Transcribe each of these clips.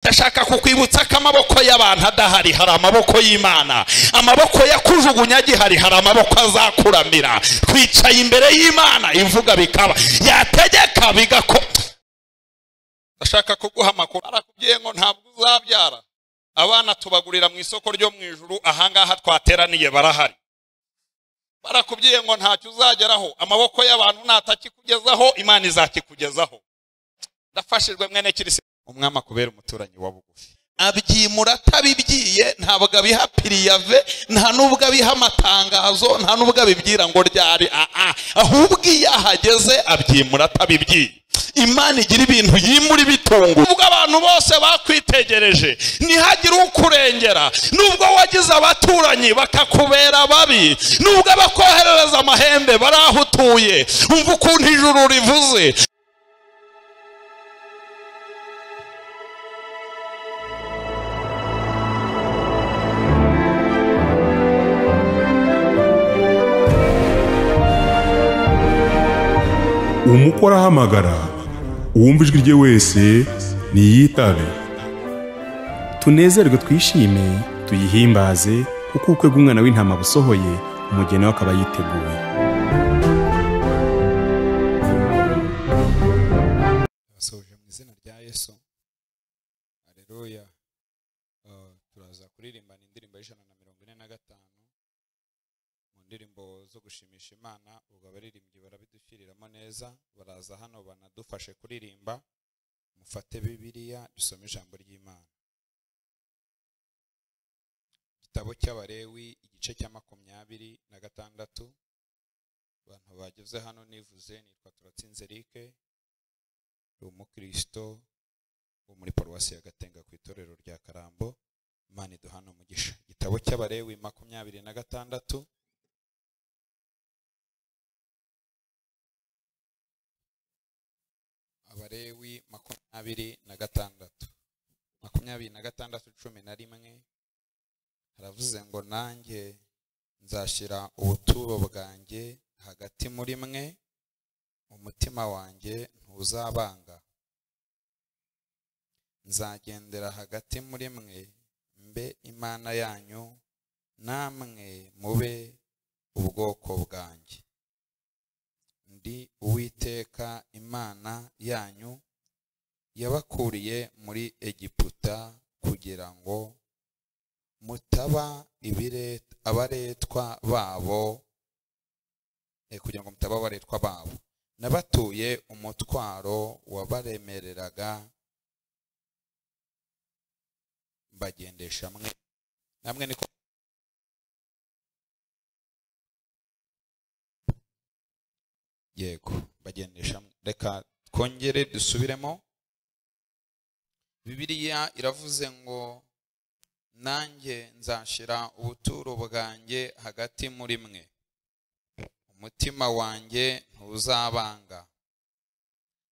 Ndashaka kukwibutsa ko amaboko y'abantu adahari, hari amaboko y'Imana. Amaboko yakujugunya agihari, hari amaboko azakuramira. Twicaye imbere y'Imana, ivuga bikaba, yategeka bigako. Ndashaka kuguha amakuru, arakubwiye ngo ntabwo uzabyara. Abana tubagurira mu isoko ryo mu ijuru, ahangaha twateraniye barahari. Barakubwiye ngo ntacyo uzageraho, amaboko y'abantu natakikugezaho, Imana izakikugezaho. Ndafashijwe mwene Kirisi. Umwami akubera umuturanyi wa bugufi. Abyimura atabibyiye, ntabwo abiha piriyave, nta nubwo abiha amatangazo, nta nubwo abibyira ngo ryari, ahubwo iyo ahageze abyimura atabibyiye. Imana igira ibintu yimura ibitungo. Ubwo abantu bose bakwitegereje, ntihagire ukurengera. Nubwo wagize abaturanyi bakakubera babi, nubwo abakoherereza amahembe barahutuye, umva ukuntu ijuru rivuze. Umukora ahamagara, uwumva ijwi rye wese niyitabe. Tunezerwe twishime, tuyihimbaze, kuko ubukwe bw'umwana w'intama busohoye, umugeni we akaba yiteguye. Basoje mu izina rya Yesu. Haleluya. Turaza kuririmbana indirimbo y'145 mu ndirimbo zo gushimisha Imana. Ubwo abaririmbyi barabidushyiriramo neza, baraza hano banadufashe kuririmba. Mufate Bibiliya dusome ijambo ry'Imana. Igitabo cy'Abalewi igice cya 26. Abantu bageze hano nivuze, nitwa Turatsinze Eric, ndi umukristo wo muri paruwasi ya Gatenga ku itorero rya Karambo. Imana iduhana umugisha. Igitabo cy'Abalewi 26. Abalewi 26. 26:11 haravuze ngo nanjye nzashyira ubuturo bwanjye hagati muri mwe, umutima wanjye ntuzabanga. Nzagendera hagati muri mwe, mbe Imana yanyu, namwe mube ubwoko bwanjye. Ndi Uwiteka Imana yanyu, yabakuriye muri Egiputa kugira ngo mutaba abaretwa babo, kugira ngo mutaba abaretwa babo. Nabatuye umutwaro wabaremereraga, mbagendesha mwe namwe niko. Yego, bagendesha. Reka twongere dusubiremo. Bibiliya iravuze ngo nanjye nzashira ubuturo bwanjye hagati muri mwe, umutima wanjye ntuzabanga.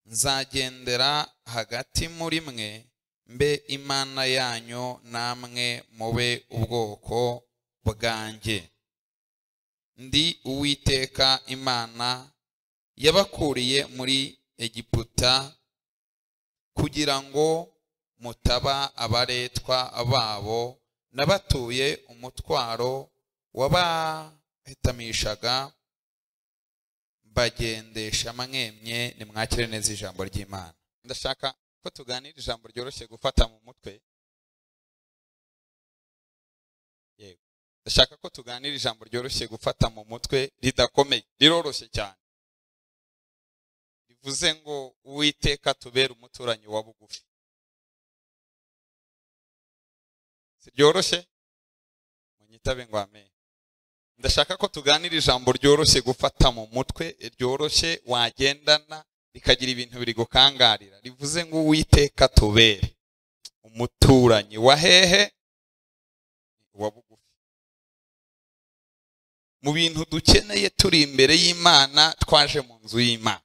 Nzagendera hagati muri mwe, mbe Imana yanyu, namwe mube ubwoko bwanjye. Ndi Uwiteka Imana yabakuriye muri Egiputa kugira ngo mutaba abaretwa babo. Nabatuye umutwaro wabahitamishaga, mbagendesha mwemye. Nimwakire neza ijambo ry'Imana. Ndashaka ko tuganira ijambo ryoroshye gufata mu mutwe. Yego, ndashaka ko tuganira ijambo ryoroshye gufata mu mutwe, ridakomeye, riroroshye cyane. Rivuze ngo Uwiteka tubere umuturanyi wa bugufi. Si ryoroshye? Munyitabe ngo amen. Ndashaka ko tuganira ijambo ryoroshye gufata mu mutwe, ryoroshye wagendana, rikagira ibintu biri gukangarira. Rivuze ngo Uwiteka tubere umuturanyi wa hehe? Wa bugufi. Mu bintu dukeneye turi imbere y'Imana, twaje mu nzu y'Imana,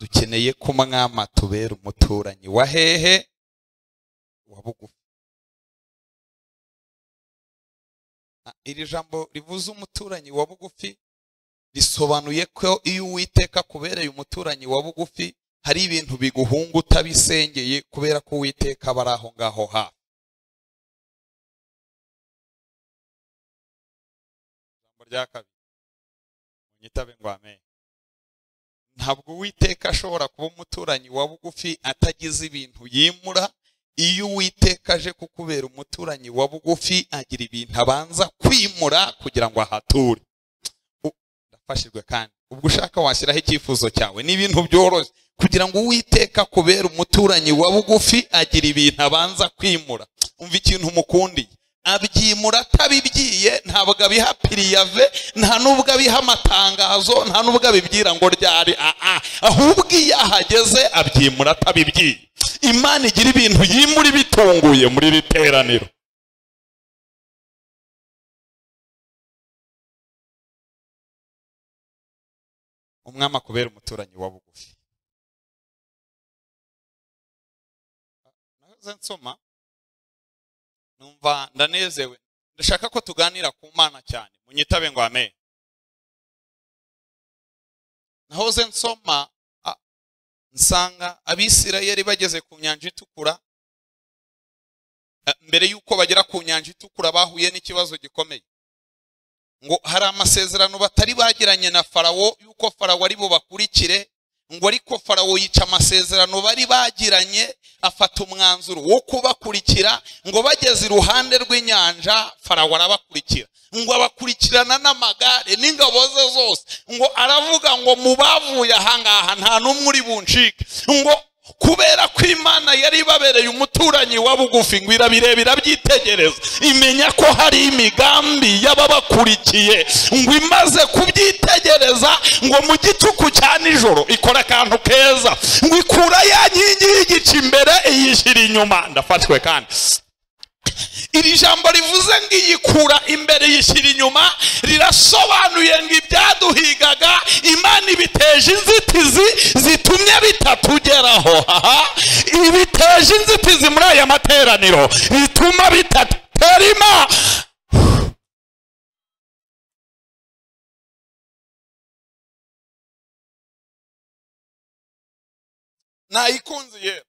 dukeneye ko Umwami atubera umuturanyi wa hehe? Wa bugufi. Iri jambo rivuze umuturanyi wa bugufi risobanuye ko iyo Uwiteka akubereye umuturanyi wa bugufi, Hari ibintu biguhunga utabisengeye kubera ko Uwiteka aba ari aho ngaho hafi. Ijambo rya kabiri, munyitabe ngo amen. Ntabwo Uwiteka ashobora kuba umuturanyi wa bugufi atagize ibintu yimura. Iyo Uwiteka aje kukubera umuturanyi wa bugufi, agira ibintu abanza kwimura kugira ngo ahature. Ndafashijwe kandi ubwo ushaka washyiraho icyifuzo cyawe, ni ibintu byoroshye. Kugira ngo Uwiteka kubera umuturanyi wa bugufi, agira ibintu abanza kwimura. Umva ikintu umukundiye, abyimura atabibyiye, ntabwo abiha piriyave, nta nubwo abiha amatangazo, nta nubwo abibwira ngo ryari, ahubwo iyo ahageze abyimura atabibyiye. Imana igira ibintu yimura ibitunguye muri iri teraniro. Umwami akubera umuturanyi wa bugufi. Nahoze nsoma numva ndanezewe, ndashaka ko tuganira ku Mana cyane, munyitabe ngo amen. Nahoze nsoma nsanga Abisirayeli bageze ku nyanja itukura. Mbere yuko bagera ku nyanja itukura bahuye n'ikibazo gikomeye. Ngo hari amasezerano batari bagiranye na Farawo yuko Farawo ari bubakurikire, ngo ariko Farawo yica amasezerano bari bagiranye, afata umwanzuro wo kubakurikira. Ngo bageze iruhande rw'inyanja Farawo arabakurikira, ngo abakurikirana n'amagare n'ingabo ze zose. Ngo aravuga ngo mubavuye ahangaha nta n'umwe uri buncike. Ngo kubera ko Imana yari babereye umuturanyi wa bugufi, ngo irabireba irabyitegereza, imenya ko hari imigambi y'ababakurikiye. Ngo imaze kubyitegereza, ngo mu gicuku cya nijoro ikora akantu keza, ngo ikura ya nkingi y'igicu imbere iyishyira inyuma. Ndafashwe kandi iri jambo rivuze ngo iyikura imbere yishyira inyuma rirasobanuye ngo ibyaduhigaga Imana ibiteje inzitizi zitumye bitatugeraho. Ibiteje inzitizi muri aya materaniro bituma bitaterima. Nayikunze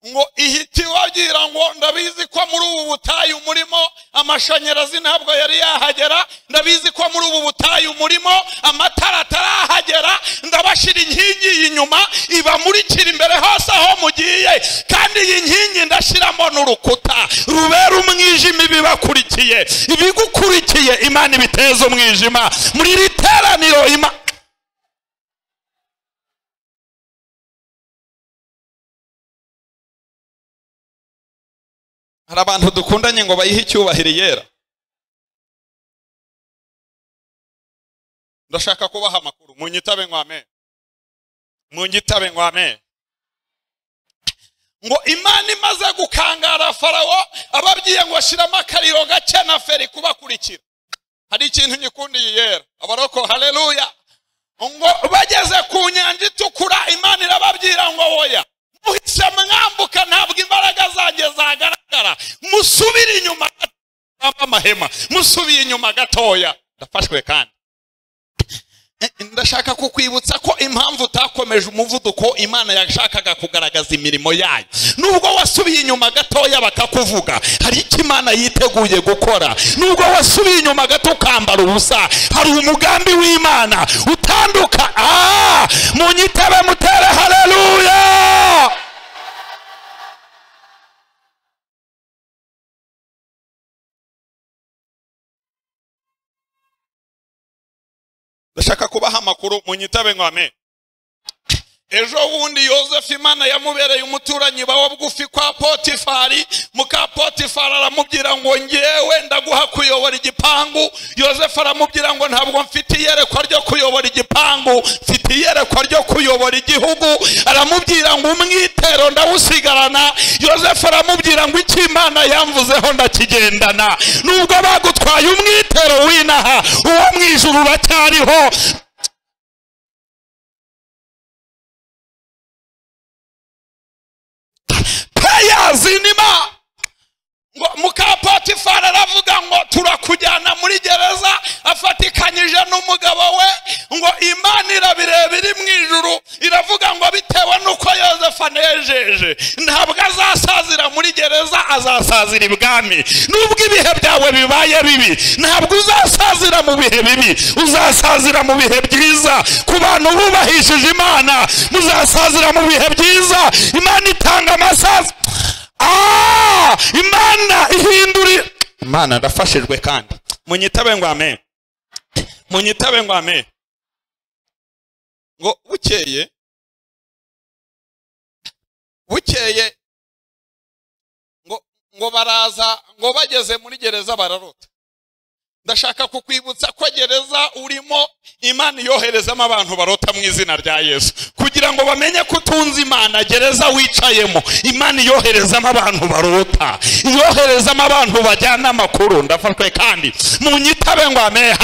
ngo ihita ibabwira ngo ndabizi ko muri ubu butayu murimo amashanyarazi ntabwo yari yahagera, ndabizi ko muri ubu butayu murimo amatara atarahagera, ndabashira inkingi inyuma ibamurikira imbere hose aho mugiye, kandi iyi nkingi ndashiramo n'urukuta rubera umwijima ibibakurikiye. Ibigukurikiye Imana ibiteza umwijima muri iri teraniro. Hari abantu dukundanye ngo bayihe icyubahiro yera. Ndashaka kubaha amakuru, munyitabe ngo amen, munyitabe ngo amen. Ngo Imana imaze gukangara Farawo, ababwiye ngo ashiramo akariro gake na feri kubakurikira. Hari ikintu nyikundiye yera, abaroko haleluya. Ngo bageze ku nyanja itukura, Imana irababwira ngo oya, muhise mwambuka, ntabwo imbaraga zanjye zagaragara, musubire inyuma amahema, musubiye inyuma gatoya. Ndafashwe kandi ndashaka kukwibutsa ko impamvu utakomeje umuvuduko, Imana yashakaga kugaragaza imirimo yayo. Nubwo wasubiye inyuma gatoya bakakuvuga, hari icyo Imana yiteguye gukora. Nubwo wasubiye inyuma gato ukambara ubusa, hari umugambi w'Imana utanduka. Munyitabe mutere haleluya. Ndashaka kubaha amakuru, munyitabe ngo amen. Ejo bundi Yosefu Imana yamubereye umuturanyi wa bugufi kwa Potifari. Muka Potifari aramubwira ngo ngewe ndaguha kuyobora igipangu. Yosefu aramubwira ngo ntabwo mfite iyerekwa ryo kuyobora igipangu, mfite iyerekwa ryo kuyobora igihugu. Aramubwira ngo umwitero ndawusigarana. Yosefu aramubwira ngo icyo Imana yamvuzeho ndakigendana. Nubwo bagutwaye umwitero w'inaha, uwo mu ijuru uracyariho. Zinima ngo muka Potifari aravuga ngo turakujyana muri gereza, afatikanyije n'umugabo we. Ngo Imana irabireba iri mu ijuru, iravuga ngo bitewe n'uko Yosefu anejeje, ntabwo azasazira muri gereza, azasazira ibwami. Nubwo ibihe byawe bibaye bibi, ntabwo uzasazira mu bihe bibi, uzasazira mu bihe byiza. Ku bantu bubahishije Imana, muzasazira mu bihe byiza. Imana itanga amasazi. Imana ihindura. Imana ndafashijwe kandi munyitabe ngo amen, munyitabe ngo amen. Ngo bukeye ngo baraza, ngo bageze muri gereza bararota. Ndashaka kukwibutsa ko gereza urimo Imana yoherezamo abantu barota mu izina rya Yesu, kugira ngo bamenye ko utunze Imana. Gereza wicayemo Imana yoherezamo abantu barota, yoherezamo abantu bajyana amakuru. Ndafashwe kandi munyitabe ngo amen.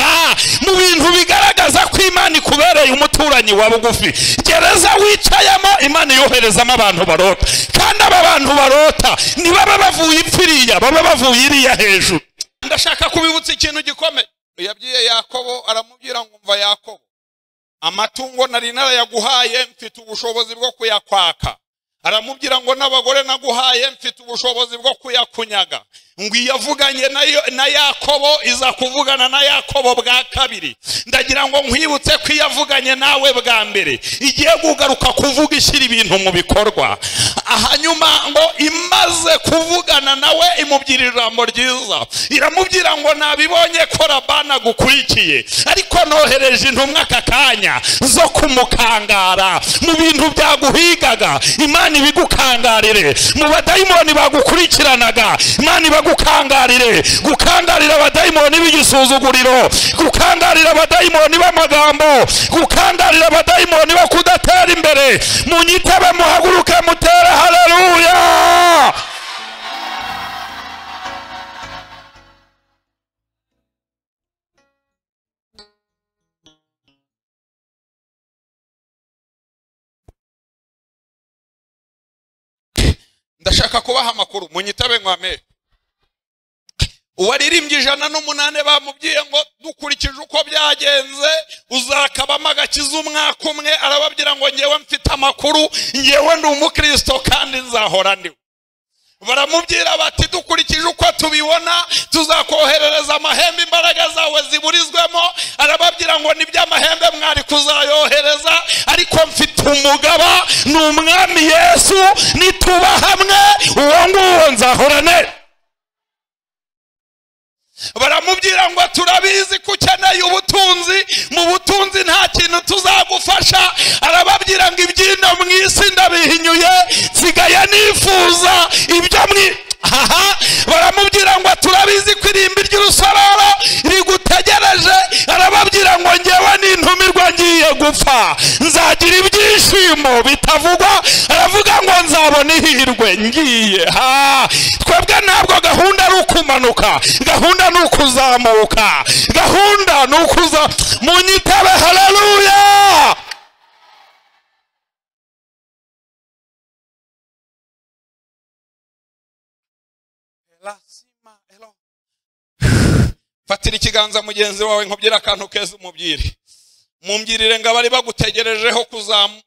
Mu bintu bigaragaza ko Imana ikubereye umuturanyi wa bugufi, gereza wicayemo Imana yoherezamo abantu barota. Kandi aba bantu barota nibaba bavuye ipfiriya, baba bavuye iriya hejuru. Ndashaka kubibutsa ikintu gikomeye. Yabwiye Yakobo, aramubwira ngo mva Yakobo, amatungo nari narayaguhaye, mfite ubushobozi bwo kuyakwaka. Aramubwira ngo n'abagore naguhaye, mfite ubushobozi bwo kuyakunyaga. Ngo iyavuganye na Yakobo iza kuvugana na Yakobo bwa kabiri. Ndagira ngo nkwibutse ko iyavuganye nawe bwa mbere igiye kugaruka kuvuga ishyira ibintu mu bikorwa. Hanyuma ngo imaze kuvugana nawe imubwira ijambo ryiza, iramubwira ngo nabibonye ko Labani agukurikiye, ariko nohereje intumwa aka kanya zo kumukangara mu bintu byaguhigaga. Imana ibigukangarire mu badayimoni bagukurikiranaga, Imana ibagukangarire. Gukangarira abadayimoni b'igisuzuguriro, gukangarira abadayimoni b'amagambo, gukangarira abadayimoni bo kudatera imbere. Munyitabe, muhaguruke, mutere haleluya. Ndashaka kubaha amakuru, munyitabe ngo amen. Uwaririmbye 108 bamubwiye ngo dukurikije uko byagenze uzakabamo agakiza umwaka umwe. Arababwira ngo ngewe mfite amakuru, ngewe ndi umukristo kandi nzahora ndiwe. Baramubwira bati dukurikije uko tubibona tuzakoherereza amahembe, imbaraga zawe ziburizwemo. Arababwira ngo nibyo amahembe mwari kuzayohereza, ariko mfite umugaba, ni umwami Yesu, nituba hamwe uwo nguwo nzahorane. Baramubwira ngo turabizi ko ukeneye ubutunzi, mu butunzi nta kintu tuzagufasha. Arababwira ngo ibyino mu isi ndabihinyuye, nsigaye nifuza ibyo mwi. Baramubwira ngo turabizi ko irimbi ry'urusororo rigutegereje. Arababwira ngo ngewe n'intumirwa ngiye gupfa, nzagira ibyishimo bitavugwa. Aravuga ngo nzabona ihirwe ngiye. Twebwe ntabwo gahunda ari ukumanuka, gahunda ni ukuzamuka, gahunda ni ukuza. Munyitabe haleluya. Fatira ikiganza mugenzi wawe nkubwira akantu keza, umubwire. Mumbwirire ngo abari bagutegerejeho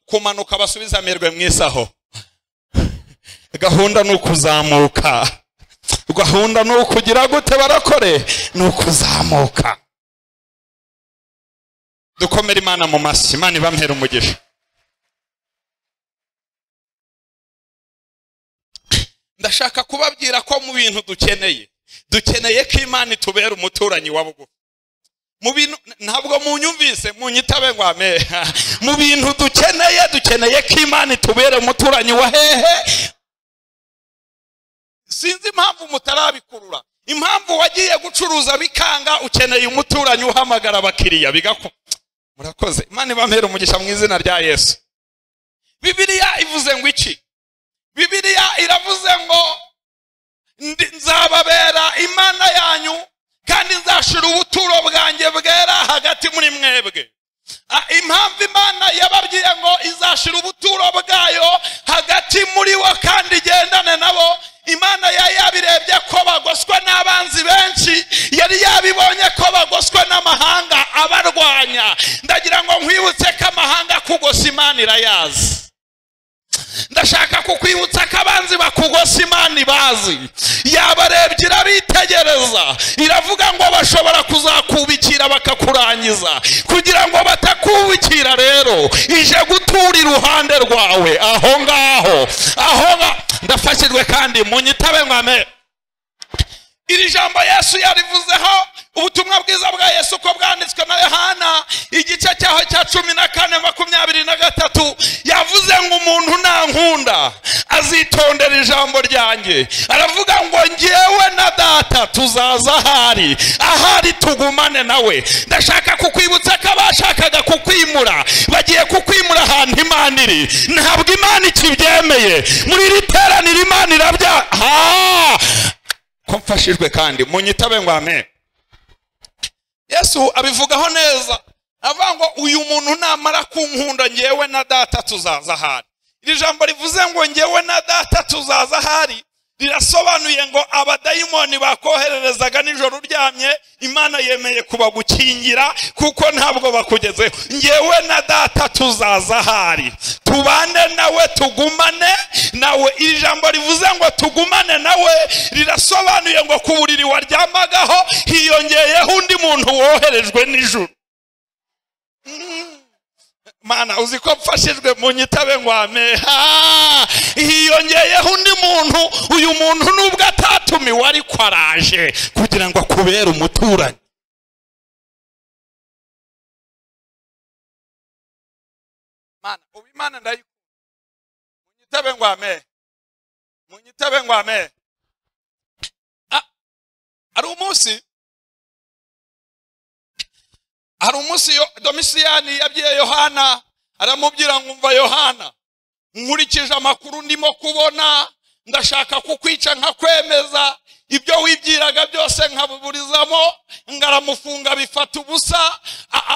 kumanuka basubize amerwe mu isaho. Gahunda ni ukuzamuka, gahunda ni ukugira gute barakore, ni ukuzamuka. Dukomere Imana mu mashyi, Imana ibampere umugisha. Ndashaka kubabwira ko mu bintu dukeneye, dukeneye ko Imana itubera umuturanyi wa bugufi. Mu bintu ntabwo munyumvise, munyitabe ngo amen. Mu bintu dukeneye, dukeneye ko Imana itubera umuturanyi wa hehe. Sinzi impamvu mutarabikurura. Impamvu wagiye gucuruza bikanga, ukeneye umuturanyi uhamagara abakiriya bigako. Murakoze. Imana ibampere umugisha mu izina rya Yesu. Bibiliya ivuze ngo iki? Bibiliya iravuze ngo nzababera Imana yanyu kandi nzashira ubuturo bwanjye bwera hagati muri mwebwe. Impamvu Imana yababwiye ngo izashira ubuturo bwayo hagati muri bo kandi igendane nabo, Imana yari yabirebye ko bagoswe n'abanzi benshi, yari yabibonye ko bagoswe n'amahanga abarwanya. irayazi. Ndashaka kukwibutsa ko abanzi bakugose Imana ibazi, yabarebye irabitegereza, iravuga ngo bashobora kuzakubikira bakakurangiza. Kugira ngo batakubikira rero ije gutura iruhande rwawe aho ngaho aho. Ndafashijwe kandi munyitabe mwame. Iri jambo Yesu yarivuzeho. Ubutumwa bwiza bwa Yesu ko bwanditswe na Yohana igice cyaho cya 14:23, yavuze ngo umuntu nankunda azitondera ijambo ryanjye. Aravuga ngo njyewe na data tuzaza ahari, ahari tugumane nawe. Ndashaka kukwibutsa ko abashakaga kukwimura bagiye kukwimura ahantu Imana iri. Ntabwo Imana ikibyemeye. Muri iri teraniro Imana irabya. Ko mfashijwe kandi munyitabe ngo amen. Yesu abivugaho neza, avuga ngo uyu muntu namara kunkunda njyewe na data tuzaza ahari. Iri jambo rivuze ngo njyewe na data tuzaza ahari rirasobanuye ngo abadayimoni bakohererezaga nijoro uryamye, Imana yemeye kubagukingira kuko ntabwo bakugezeho. Njyewe na data tuzaza ahari, tubane nawe, tugumane nawe. Iri jambo rivuze ngo tugumane nawe rirasobanuye ngo ku buriri waryamagaho hiyongeyeho undi muntu woherejwe n'ijuru. Mana uzi ko mfashijwe munyitabe ngo amen. Hiyongeyeho undi muntu. Uyu muntu nubwo atatumiwe ariko araje kugira ngo akubere umuturanyi. Mana ubu Imana ndayikunda. Munyitabe ngo amen. Munyitabe ngo amen. Ari umunsi Domisiyani yabwiye Yohana, aramubwira ngo umva Yohana, nkurikije amakuru ndimo kubona ndashaka kukwica nkakwemeza, ibyo wibwiraga byose nkabuburizamo. Ngaramufunga bifata ubusa,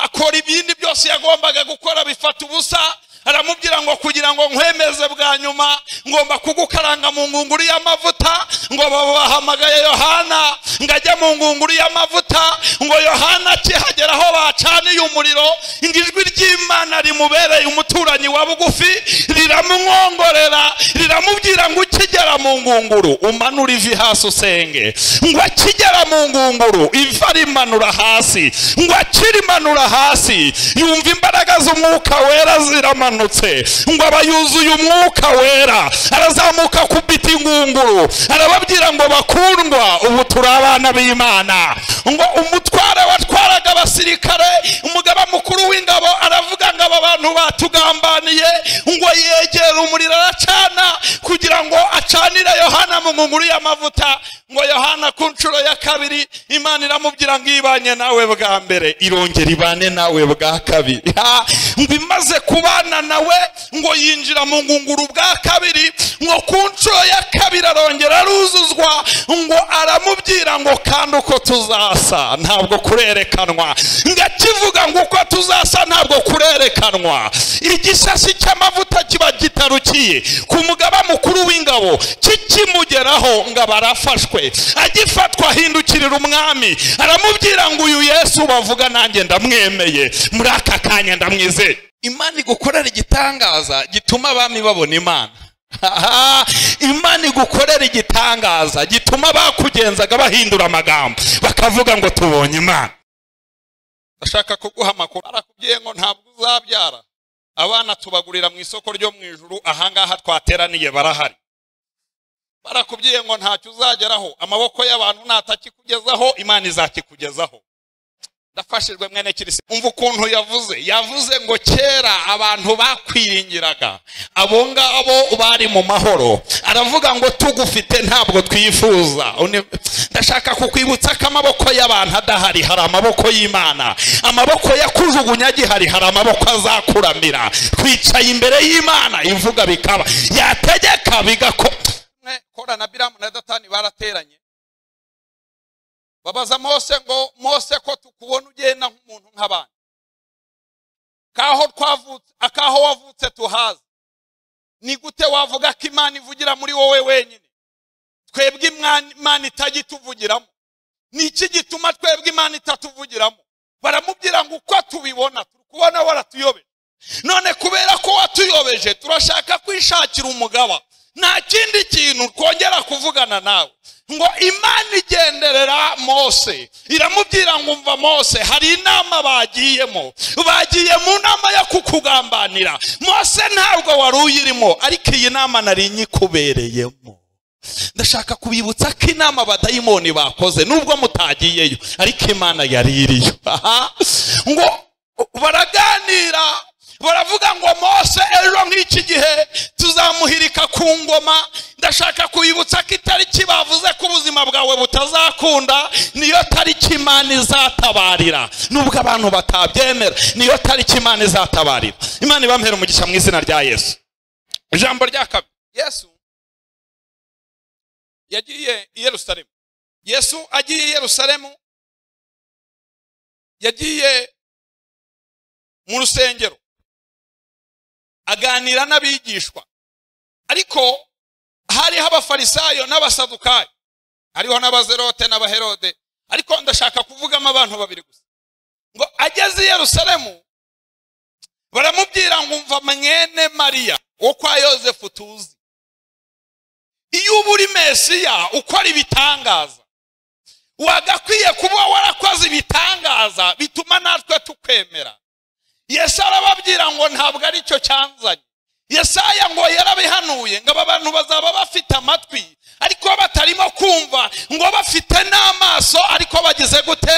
akora ibindi byose yagombaga gukora bifata ubusa. Aramubwira ngo kugira ngo nkwemeze bwa nyuma ngomba kugukaranga mu ngunguru y'amavuta. Ngo babahamagaye Yohana ngajya mu ngunguru y'amavuta. Ngo Yohana akihagera aho bacaniye umuriro, ijwi ry'Imana rimubereye umuturanyi wa bugufi riramwongorera, riramubwira ngo ukigera mu ngunguru umanura ivi hasi usenge. Ngo akigera mu ngunguru ivi arimanura hasi, ngo akirimanura hasi yumva imbaraga z'umwuka wera ziramanutse. Ngo aba yuzuye umwuka wera, arazamuka kubita ingunguru, arababwira ngo bakundwa ubu turi abana b'Imana. Ngo umutware watwaraga abasirikare, umugaba mukuru w'ingabo, aravuga ngo aba bantu batugambaniye. Ngo yegera umuriro aracana kugira ngo acanire Yohana mu ngunguru y'amavuta. Ngo Yohana ku nshuro ya kabiri Imana iramubwira ngo ibanye nawe bwa mbere irongera ibane nawe bwa kabiri. Ngo imaze kubana nawe ngo yinjira mu ngunguru bwa kabiri. Ngo ku nshuro ya kabiri arongera aruzuzwa. Ngo aramubwira ngo kandi uko tuzasa ntabwo kurerekanwa. Ngakivuga ngo uko tuzasa ntabwo kurerekanwa. Igishashi cy'amavuta kiba gitarukiye ku mugaba mukuru w'ingabo, kikimugeraho ngo barafashwe. Agifatwa ahindukirira umwami, aramubwira ngo uyu Yesu bavuga nanjye ndamwemeye, muri aka kanya ndamwizeye. Imana igukorera igitangaza gituma abami babona Imana. Imana igukorera igitangaza gituma bakugenzaga bahindura amagambo bakavuga ngo tubonye Imana. Ndashaka kuguha amakuru. Arakubwiye ngo ntabwo uzabyara. Abana tubagurira mu isoko ryo mu ijuru, ahangaha twateraniye barahari. Barakubwiye ngo ntacyo uzageraho, amaboko y'abantu natakikugezaho, Imana izakikugezaho. Ndafashijwe mwene Kirisi. Umva ukuntu yavuze ngo kera abantu bakwiringiraga abo ngabo bari mu mahoro. Aravuga ngo tugufite ntabwo twifuza. Ndashaka kukwibutsa ko amaboko y'abantu adahari hari amaboko y'Imana. Amaboko yakujugunya agihari hari amaboko azakuramira. Twicaye imbere y'Imana ivuga bikaba, yategeka bigako. Kora na Biramu na Datani barateranye, babaza Mose ngo Mose ko tukubona ugenda nk'umuntu nk'abandi, kaho twavutse akaho wavutse tuhazi, ni gute wavuga ko Imana ivugira muri wowe wenyine, twebwe Imana itagituvugiramo? Ni iki gituma twebwe Imana itatuvugiramo? Baramubwira ngo uko tubibona turi kubona waratuyobera, None kubera ko watuyobeje turashaka kwishakira umugaba, nta kindi kintu twongera kuvugana nawe. Ngo Imana igenderera Mose iramubwira ngo umva Mose, hari inama bagiyemo, bagiye mu nama yo kukugambanira. Mose ntabwo wari uyirimo, ariko iyi nama nari nyikubereyemo. Ndashaka kubibutsa ko inama abadayimoni bakoze nubwo mutagiyeyo, ariko Imana yari iriyo. Ngo baraganira baravuga ngo Mose ejo nk'iki gihe tuzamuhirika ku ngoma. Ndashaka kubibutsa ko itariki bavuze ko ubuzima bwawe butazakunda niyo tariki Imana izatabarira, nubwo abantu batabyemera, niyo tariki Imana izatabarira. Imana ibampera umugisha mu izina rya Yesu. Ijambo rya kabiri, Yesu yagiye i Yerusalemu. Yesu agiye i Yerusalemu, yagiye mu rusengero aganira n'abigishwa, ariko hariho abafarisayo n'abasadukayo, hariho n'abazerote n'abaherode, ariko ndashaka kuvugamo abantu babiri gusa. Ngo ageze i Yerusalemu baramubwira ngo umva mwene Mariya wo kwa Yosefu tuzi, iyo uba uri Mesiya ukora ibitangaza wagakwiye kuba warakoze ibitangaza bituma natwe tukwemera. Yesu arababwira ngo ntabwo ari cyo cyanzanye. Yesaya ngo yarabihanuye ngo aba bantu bazaba bafite amatwi ariko batarimo kumva, ngo bafite n'amaso ariko bagize gute?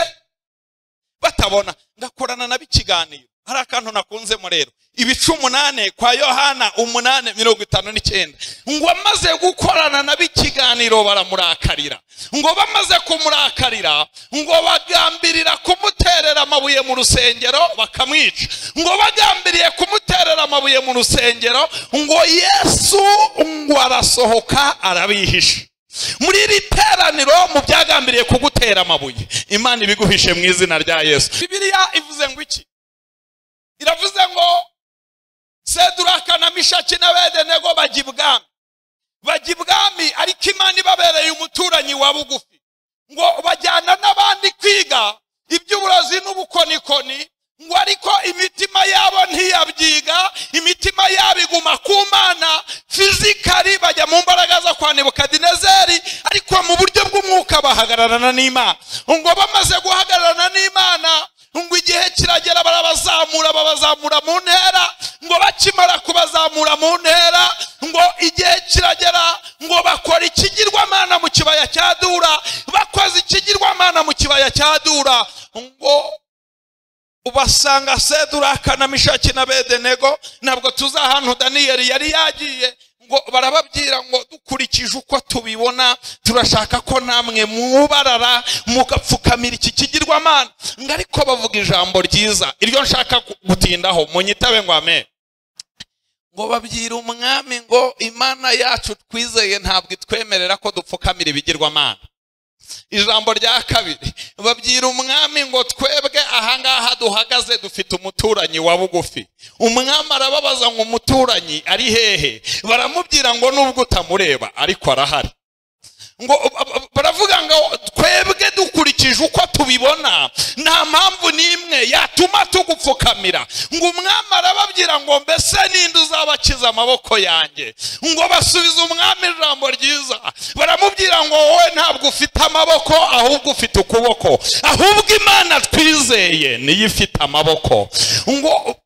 Batabona. Ngakorana nabo ikiganiro. Hari akantu nakunzemo rero, ibice 8 kwa Yohana 8:59, ngo amaze gukorana nabo ikiganiro baramurakarira. Ngo bamaze kumurakarira ngo bagambirira kumuterera amabuye mu rusengero bakamwica. Ngo bagambiriye kumuterera amabuye mu rusengero, ngo Yesu ngo arasohoka arabihisha. Muri iri teraniro mu byagambiriye kugutera amabuye, Imana ibiguhishe mu izina rya Yesu. Bibiliya ivuze ngo iki? Iravuze ngo Seduraka na Mishaki na Abedenego bajya ibwami, bajya ibwami, ariko Imana ibabereye umuturanyi wa bugufi. Ngo bajyana n'abandi kwiga iby'uburozi n'ubukonikoni, ngo ariko imitima yabo ntiyabyiga, imitima yabo iguma ku Mana. Fizikali bajya mu mbaraga zo kwa Nebukadinezeri, ariko mu buryo bw'umwuka bahagararana n'Imana. Ngo bamaze guhagararana n'Imana, ngo igihe kiragera barabazamura, babazamura mu ntera. Ngo bakimara kubazamura mu ntera, ngo igihe kiragera ngo bakora ikigirwamana mu kibaya cya Dura. Bakoze ikigirwamana mu kibaya cya Dura, ngo ubasanga Seduraka na Mishaki na Abedenego. Ntabwo tuzi ahantu Daniyeli yari yagiye. Ngo barababwira ngo dukurikije uko tubibona turashaka ko namwe mwubarara mugapfukamira iki kigirwamana. Ngo ariko bavuga ijambo ryiza, iryo nshaka gutindaho, munyitabe ngo amen. Ngo babwira umwami ngo Imana yacu twizeye ntabwo itwemerera ko dupfukamira ibigirwamana. Ijambo rya kabiri, babwira umwami ngo twebwe ahangaha duhagaze dufite umuturanyi wa bugufi. Umwami arababaza ngo umuturanyi ari hehe? Baramubwira ngo nubwo utamureba ariko arahari. Ngo baravuga ngo twebwe dukurikije uko tubibona nta mpamvu n'imwe yatuma tugupfukamira. Ngo umwami arababwira ngo mbese ninde uzabakiza amaboko yanjye? Ngo basubiza umwami ijambo ryiza, baramubwira ngo wowe ntabwo ufite amaboko ahubwo ufite ukuboko, ahubwo Imana twizeye niyo ifite amaboko. Ngo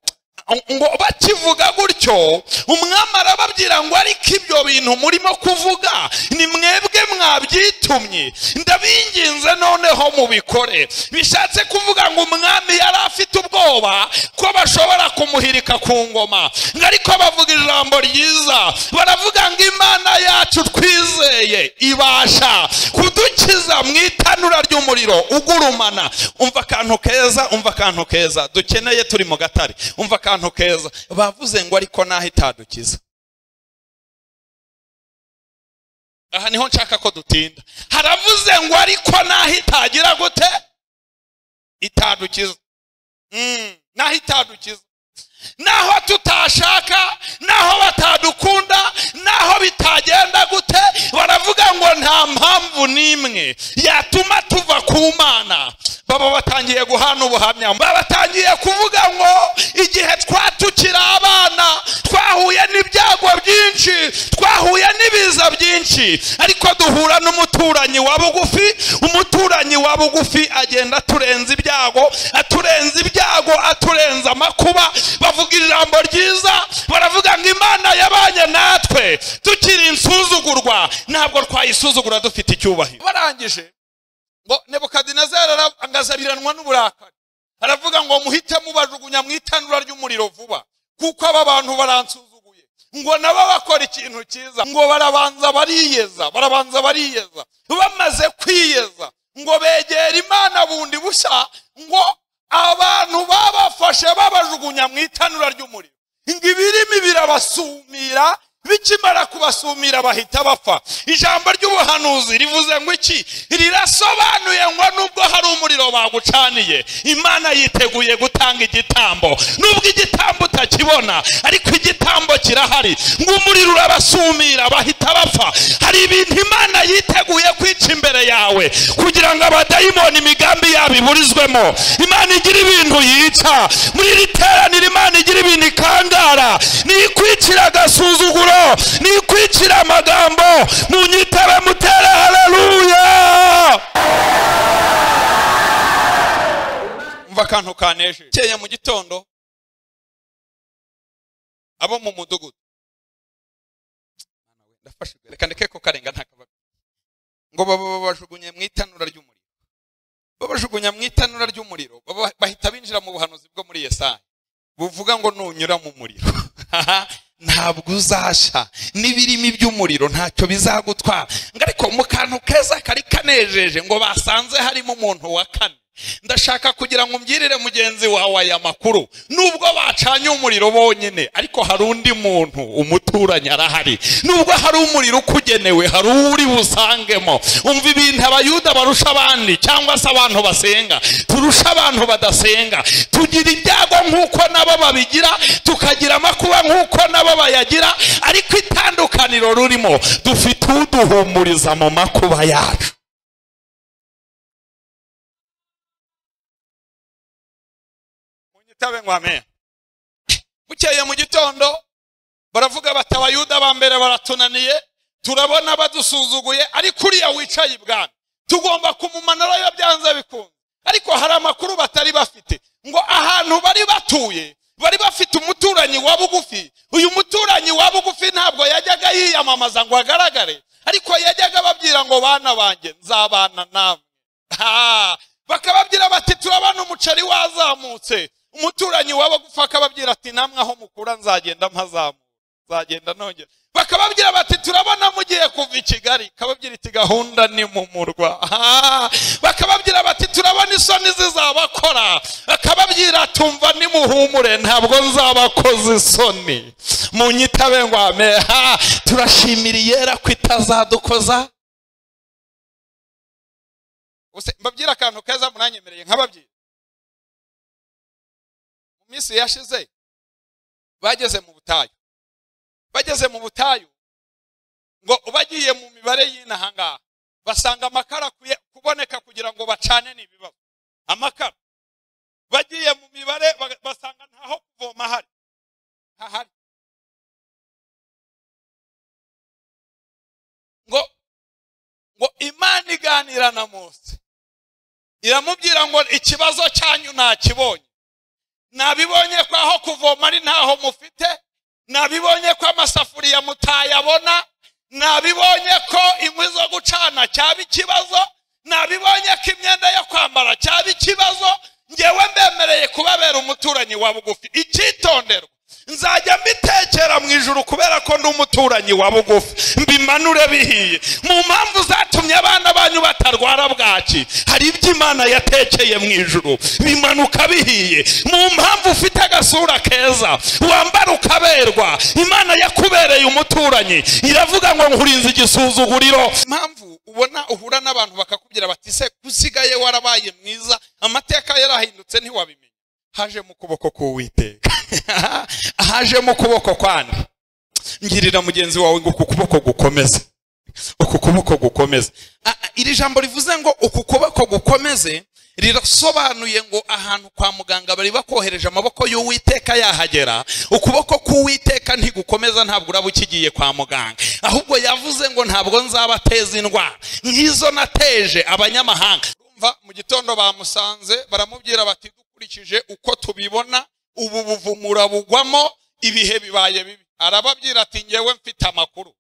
bakivuga gutyo umwami arababwira ngo ariko ibyo bintu murimo kuvuga ni mwebwe mwabyitumye, ndabinginze noneho mubikore. Bishatse kuvuga ngo umwami yari afite ubwoba ko bashobora kumuhirika ku ngoma, ariko bavuga ijambo ryiza, baravuga ngo Imana yacu twizeye ibasha kudukiza mu itanura ry'umuriro ugurumana. Umva akantu keza, umva akantu keza dukeneye turi mu gatare, umva akantu keza. Bavuze ngo ariko naho itadukiza. Aha niho nshaka ko dutinda. Haravuze ngo ariko naho itagira gute? Itadukiza. Naho itadukiza, naho tutashaka, naho batadukunda, naho bitagenda gute, baravuga ngo nta mpamvu n'imwe yatuma tuva ku Mana. Baba batangiye guhana ubuhamya, baba batangiye kuvuga ngo igihe twatukiye Tukiri abana twahuye n'ibyago byinshi, twahuye n'ibiza byinshi, ariko duhura n'umuturanyi wa bugufi. Umuturanyi wa bugufi agenda aturenza ibyago, aturenza ibyago, aturenza amakuba. Bavuga ijambo ryiza, baravuga ngo Imana yabanye natwe tukiri insuzugurwa, ntabwo twayisuzugura dufite icyubahiro. Barangije ngo Nebukadinezari angazabiranwa n'uburakari, aravuga ngo muhite mubajugunya mu itanura ry'umuriro vuba, kuko aba bantu baransuzuguye. Ngo nabo bakora ikintu cyiza, ngo barabanza bariyeza, barabanza bariyeza. Bamaze kwiyeza ngo begera Imana bundi bushya, ngo abantu babafashe babajugunya mu itanura ry'umuriro, ngo ibirimi birabasumira, bikimara kubasumira bahita bapfa. Ijambo ry'ubuhanuzi rivuze ngo iki? Rirasobanuye ngo nubwo hari umuriro bagucaniye, Imana yiteguye gutanga igitambo. Nubwo igitambo utakibona, ariko igitambo kirahari. Ngo umuriro urabasumira bahita bapfa. Hari ibintu Imana yiteguye kwica imbere yawe kugira ngo abadayimoni imigambi yabo iburizwemo. Imana igira ibintu yica muri iri teraniro, Imana igira ibintu ikangara, nikwicira agasuzuguro, nikwicira amagambo. Munyitabe mutere haleluya. Umva akantu kaneje. Keye mu gitondo abo mu mudugudu, ndafashijwe, reka ndeke ko karenga ntakaba, ngo babajugunye mu itanura ry'umuriro. Babajugunya mu itanura ry'umuriro, bahita binjira mu buhanuzi bwo muri Yesaya buvuga ngo nunyura mu muriro ntabwo uzasha, n'ibirimi by'umuriro ntacyo bizagutwara. Ariko mu kantu keza kari kanejeje, ngo basanze harimo umuntu wa kane. Ndashaka kugira ngo umbyirire mugenzi wawe aya makuru. Nubwo bacanye umuriro bonyine, ariko hari undi muntu umuturanyi arahari. Nubwo hari umuriro ukugenewe, hari uri busangemo. Umva ibintu abayuda barusha abandi, cyangwa se abantu basenga turusha abantu badasenga. Tugira ibyago nk'uko nabo babigira, tukagira amakuba nk'uko nabo bayagira, ariko itandukaniro rurimo, dufite uduhumuriza mu makuba yacu. Bukeye mu gitondo baravuga bati abayuda ba mbere baratunaniye, turabona badusuzuguye, ariko uriya wicaye ibwami tugomba kumumanura byanze bikunze. Ariko hari amakuru batari bafite, ngo ahantu bari batuye bari bafite umuturanyi wa bugufi. Uyu muturanyi wa bugufi ntabwo yajyaga yiyamamaza ngo agaragare, ariko yajyaga ababwira ngo bana banjye nzabana namwe. Bakababwira bati turabana umuceri wazamutse. Umuturanyi wabo gupfa akababwira ati namwe aho mukura nzagenda mpazamuka, nzagenda nongera. Bakababwira bati turabona mugiye kuva i Kigali, kababwira iti gahunda ni mu murwa. Bakababwira bati turabona isoni zizabakora, akababwira tumva ni muhumure ntabwo nzabakoza isoni. Munyitabe ngo ame. Turashimira Yera ko itazadukoza. Mbabwira akantu keza muranyemereye nkababwira. Minsi yashize bageze mu butayu, bageze mu butayu ngo bagiye mu mibare y'inahanga basanga amakara kuboneka kugira ngo bacane n'ibibazo. Amakara bagiye mu mibare basanga ntaho kuvoma hari, ntahari. Ngo Imana iganira na Mose iramubwira ngo ikibazo cyanyu nakibonye, nabibonye ko aho kuvoma ari ntaho mufite, nabibonye ko amasafuriya mutayabona, nabibonye ko inkwi zo gucana cyaba ikibazo, nabibonye ko imyenda yo kwambara cyaba ikibazo. Ngewe mbemereye kubabera umuturanyi wa bugufi. Icyitonderwa, nzajya mbitekera mu ijuru kubera ko ndi umuturanyi wa bugufi, mbimanure bihiye. Mu mpamvu zatumye abana banyu batarwara bwaki, hari ibyo Imana yatekeye mu ijuru bimanuka bihiye. Mu mpamvu ufite agasura keza wambara ukaberwa, Imana yakubereye umuturanyi, iravuga ngo nkurinze igisuzuguriro. Impamvu ubona uhura n'abantu bakakubwira bati se kusigaye warabaye mwiza, amateka yarahindutse ntiwabimenya, haje mu kuboko k'Uwiteka. Haje mu kuboko kwande. Ngirira mugenzi wawe ngo uku kuboko gukomeze, uku kuboko gukomeze. Iri jambo rivuze ngo uku kuboko gukomeze Rirasobanuye ngo ahantu kwa muganga bari bakohereje amaboko y'Uwiteka yahagera, ukuboko k'Uwiteka ntigukomeza, ntabwo uraba ukigiye kwa muganga. Ahubwo yavuze ngo ntabwo nzabateza indwara nk'izo nateje abanyamahanga. Urumva mu gitondo bamusanze baramubwira bati dukurikije uko tubibona ubu buvumura bugwamo, ibihe bibaye bibi. Arababwira ati ngewe mfite amakuru.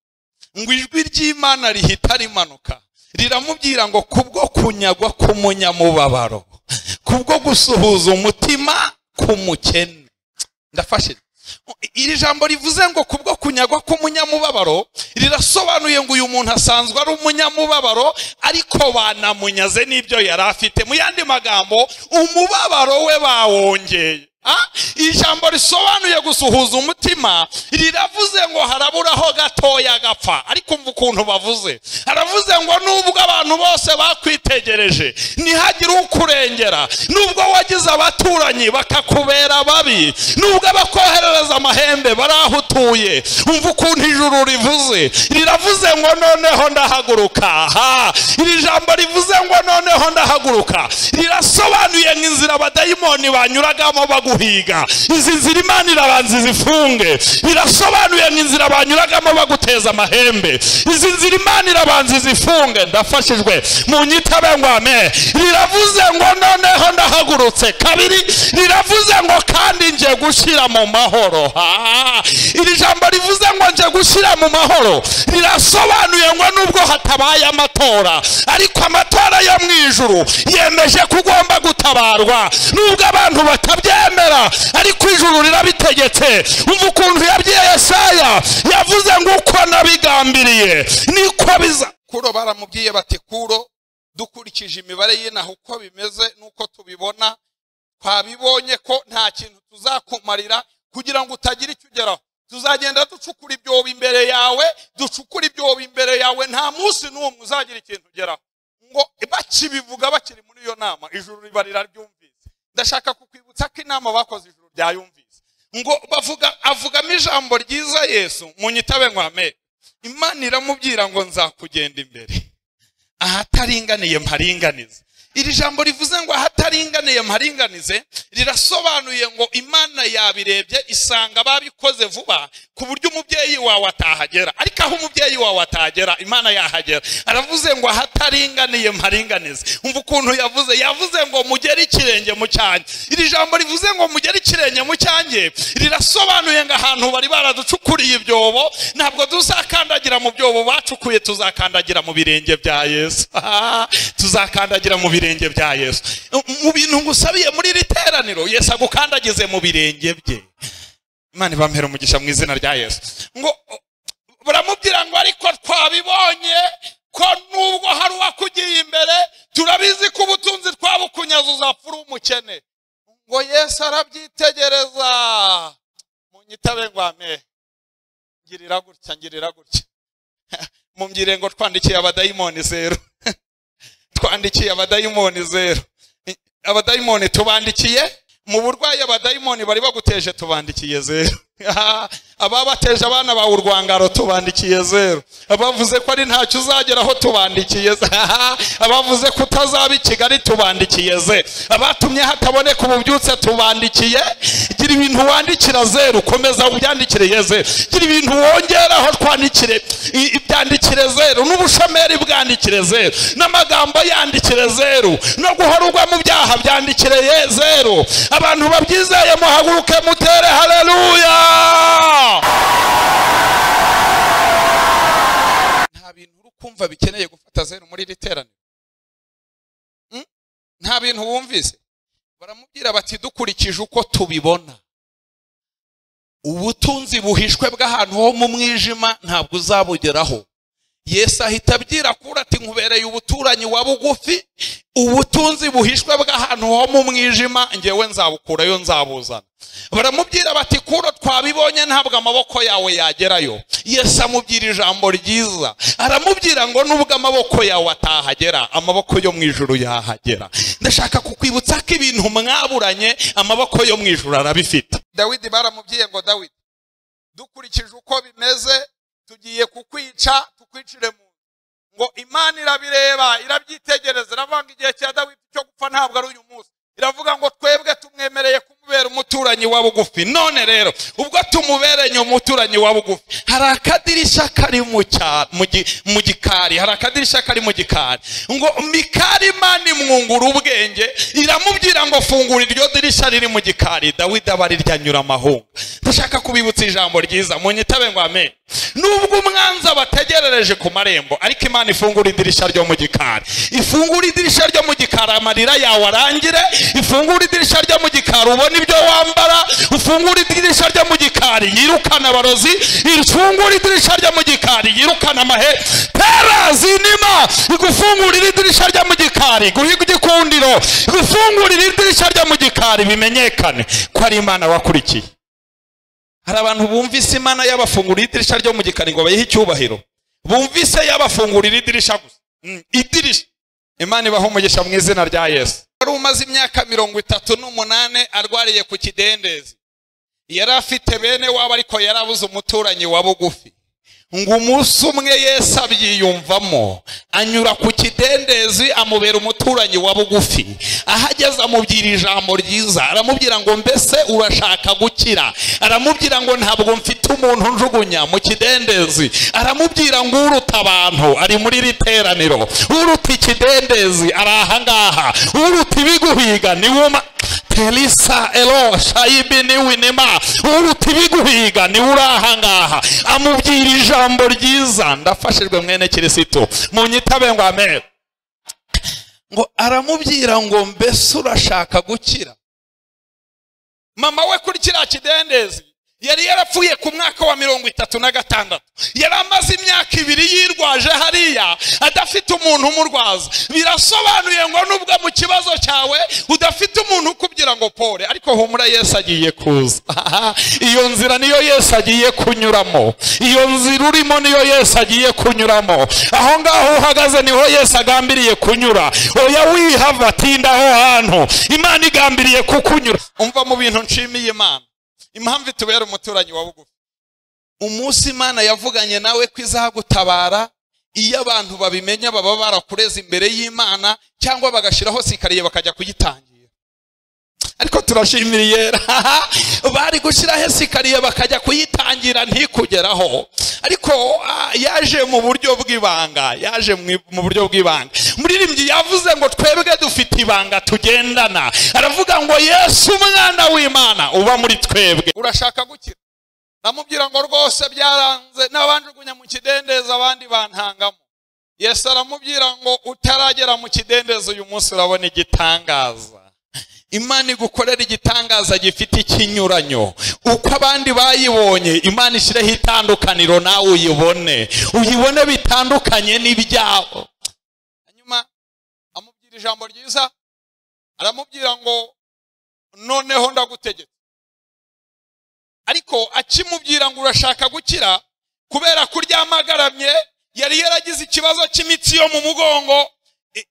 Ngo ijwi ry'Imana rihita rimanuka riramubwira ngo kubwo kunyagwa k'umunyamubabaro, kubwo gusuhuza umutima k'umukene. Ndafashe iri jambo rivuze ngo kubwo kunyagwa k'umunyamubabaro, rirasobanuye ngo uyu muntu asanzwe ari umunyamubabaro, ariko banamunyaze n'ibyo yari afite. Mu yandi magambo umubabaro we bawongeye. Ijambo risobanuye gusuhuza umutima riravuze ngo haraburaho gatoya gapfa. Ariko umva ukuntu bavuze, aravuze ngo nubwo abantu bose bakwitegereje ntihagire ukurengera, nubwo wagize abaturanyi bakakubera babi, nubwo abakoherereza amahembe barahutuye, umva ukuntu ijuru rivuze, riravuze ngo noneho ndahaguruka. Iri jambo rivuze ngo noneho ndahaguruka rirasobanuye nk'inzira abadayimoni banyuragamo baguhiga, izi nzira Imana irabanza izifunge. Birasobanuye nk'inzira banyuragamo baguteza amahembe, izi nzira Imana irabanza izifunge. Ndafashijwe, munyitabe ngo amen. Riravuze ngo noneho ndahagurutse. Kabiri, riravuze ngo kandi nje gushyira mu mahoro. Iri jambo rivuze ngo nje gushyira mu mahoro rirasobanuye ngo nubwo hatabaye amatora, ariko amatora yo mu ijuru yemeje ko ugomba gutabarwa, nubwo abantu batabyemera, ariko ijuru rirabitegetse. Umva ukuntu yabwiye Yesaya, yavuze ngo uko nabigambiriye niko biza. Kuro baramubwiye bati Kuro, dukurikije imibare y'inaho uko bimeze nuko tubibona, twabibonye ko nta kintu tuzakumarira kugira ngo utagira icyo ugeraho. Tuzagenda ducukura ibyobo imbere yawe, ducukura ibyobo imbere yawe, nta munsi n'umwe uzagira ikintu ugeraho. Ngo bakibivuga bakiri muri iyo nama, ijuru riba riraryumvise. Ndashaka kukwibutsa ko inama bakoze ijuru ryayumvise. Ngo bavuga, avugamo ijambo ryiza Yesu, munyitabe ngo amen. Imana iramubwira ngo nzakugenda imbere ahataringaniye mparinganize. Iri jambo rivuze ngo ahataringaniye mparinganize rirasobanuye ngo Imana yabirebye isanga babikoze vuba ku buryo umubyeyi wawe atahagera, ariko aho umubyeyi wawe atahagera Imana yahagera. Aravuze ngo ahataringaniye mparinganize. Umva ukuntu yavuze, yavuze ngo mugere ikirenge mu cyanjye. Iri jambo rivuze ngo mugere ikirenge mu cyanjye rirasobanuye ngo ahantu bari baraducukuriye ibyobo, ntabwo tuzakandagira mu byobo bacukuye, tuzakandagira mu birenge bya Yesu. Tuzakandagira mu birenge bya Yesu. Mu bintu ngusabiye muri iri teraniro, Yesu agukandagize mu birenge bye. Imana ibampere umugisha mu izina rya Yesu. Ngo baramubwira ngo ariko twabibonye ko nubwo hari uwakugiye imbere, turabizi ko ubutunzi twabukunyaza uzapfa uri umukene. Ngo Yesu arabyitegereza. Munyitabe ngo amen. Ngirira gutya, ngirira gutya. Mumbwire ngo twandikiye abadayimoni zero. Twandikiye abadayimoni zero. Abadayimoni tubandikiye mu burwayi, abadayimoni bari baguteje tubandikiye zero. Ababateje abana bawe urwangaro tubandikiye zero. Abavuze ko ari ntacyo uzageraho tubandikiye zero. Abavuze ko utazaba i Kigali tubandikiye zero. Abatumye hataboneka ububyutse tubandikiye. Gira ibintu wandikira zero, komeza ubyandikire zero. Gira ibintu wongeraho twandikire, ibyandikire zero, n'ubushomeri bwandikire zero, n'amagambo yandikire zero, no guhorugwa mu byaha byandikire zero. Abantu babyizeye muhaguruke mutere haleluya. Nta bintu uri kumva bikeneye gufata zero muri iri teraniro. Nta bintu wumvise. Baramubwira bati dukurikije uko tubibona, ubutunzi buhishwe bw'ahantu ho mu mwijima ntabwo uzabugeraho. Yesu ahita abwira Kuro ati nkubereye ubuturanyi wa bugufi, ubutunzi buhishwe bw'ahantu ho mu mwijima ngewe nzabukurayo nzabuzana. Baramubwira bati Kuro twabibonye ntabwo amaboko yawe yagerayo. Yesu amubwira ijambo ryiza, aramubwira ngo nubwo amaboko yawe atahagera, amaboko yo mu ijuru yahagera. Ndashaka kukwibutsa ko ibintu mwaburanye amaboko yo mu ijuru arabifite. Dawidi baramubwiye ngo Dawidi, dukurikije uko bimeze tugiye kukwica, tukwicire mu. Ngo Imana irabireba, irabyitegereza, iravanga igihe cya Dawidi cyo gupfa ntabwo ari uyu umuturanyi wa bugufi. None rero ubwo tumubereye umuturanyi wa bugufi, hari akadirisha kari mu gikari, hari akadirisha kari mu gikari. Ngo Mikali Imana imwungura ubwenge, iramubwira ngo fungura iryo dirisha riri mu gikari. Dawidi aba aryanyura amahunga. Ndashaka kubibutsa ijambo ryiza, munyitabe ngo amen. Nubwo umwanzi abategerereje ku marembo, ariko Imana ifungura idirisha ryo mu gikari. Ifungura idirisha ryo mu gikari, amarira yawe arangire. Ifungura idirisha ryo mu gikari, ubone ibyo wambara. Ufungura idirisha ryo mu gikari, yirukana abarozi. Ifungura idirisha ryo mu gikari, yirukana amahe terazinima. Igufungurira idirisha ryo mu gikari, guhiga igikundiro. Igufungurira idirisha ryo mu gikari, bimenyekane ko ari Imana wakurikiye. Hari abantu bumvise Imana yabafungurira idirisha ryo mu gikari ngo bayihe icyubahiro, bumvise yabafungurira idirisha gusa, idirisha. Imana ibaho umugisha mu izina rya Yesu. Wari umaze imyaka 38 arwariye ku kidendezi, yari afite bene wabo ariko yarabuze umuturanyi wa bugufi. Ngo umunsi umwe Yesu abyiyumvamo, anyura ku kidendezi amubera umuturanyi wa bugufi. Ahageze amubwira ijambo ryiza, aramubwira ngo mbese urashaka gukira? Aramubwira ngo ntabwo mfite umuntu njugunya mu kidendezi. Aramubwira ngo uruta abantu ari muri iri teraniro, uruta ikidendezi ari aha ngaha, uruta ibiguhiga ni wuma Elisa elo shaibi ni winema, uruta ibiguhiga ni uraha ngaha. Amubwira ijambo ryiza. Ndafashijwe mwene Kristo, munyitabe ngo amen. Ngo aramubwira ngo mbese urashaka gukira? Mama we kuri kiriya kidendezi yari yarapfuye ku mwaka wa 36. Yari amaze imyaka 2 yirwaje hariya adafite umuntu umurwaza. Birasobanuye ngo nubwo mu kibazo cyawe udafite umuntu ukubwira ngo pole, ariko humura, Yesu agiye kuza. Iyo nzira niyo Yesu agiye kunyuramo, iyo nzira urimo niyo Yesu agiye kunyuramo. Aho ngaho uhagaze niho Yesu agambiriye kunyura. Oya wihava, tinda aho hantu Imana igambiriye kukunyura. Umva mu bintu nshimiye Imana, impamvu itubera umuturanyi wa bugufi. Umunsi Imana yavuganye nawe ko izagutabara, iyo abantu babimenya baba barakureza imbere y'Imana, cyangwa bagashiraho sikariye bakajya kuyitangira. Ariko turashimiriye bari gushiraho sikariye bakajya kuyitangira ntikugeraho. Ariko yaje mu buryo bw'ibanga, yaje mu buryo bw'ibanga. Muririmbyi yavuze ngo twebwe dufite ibanga tugendana. Aravuga ngo Yesu umwana w'Imana uba muri twebwe. Urashaka gukira? Namubwira ngo rwose byaranze, n'abanjugunya mu kidendezi abandi bantangamo. Yesu aramubwira ngo utaragera mu kidendezi uyu munsi urabona igitangaza. Imana igukorera igitangaza gifite ikinyuranyo. Uko abandi bayibonye, Imana ishyireho itandukaniro nawe uyibone, uyibone bitandukanye n'ibyabo. Hanyuma amubwira ijambo ryiza, aramubwira ngo noneho ndagutegetse. Ariko akimubwira ngo urashaka gukira, kubera kuryamagaramye yari yaragize ikibazo cy'imitsi yo mu mugongo,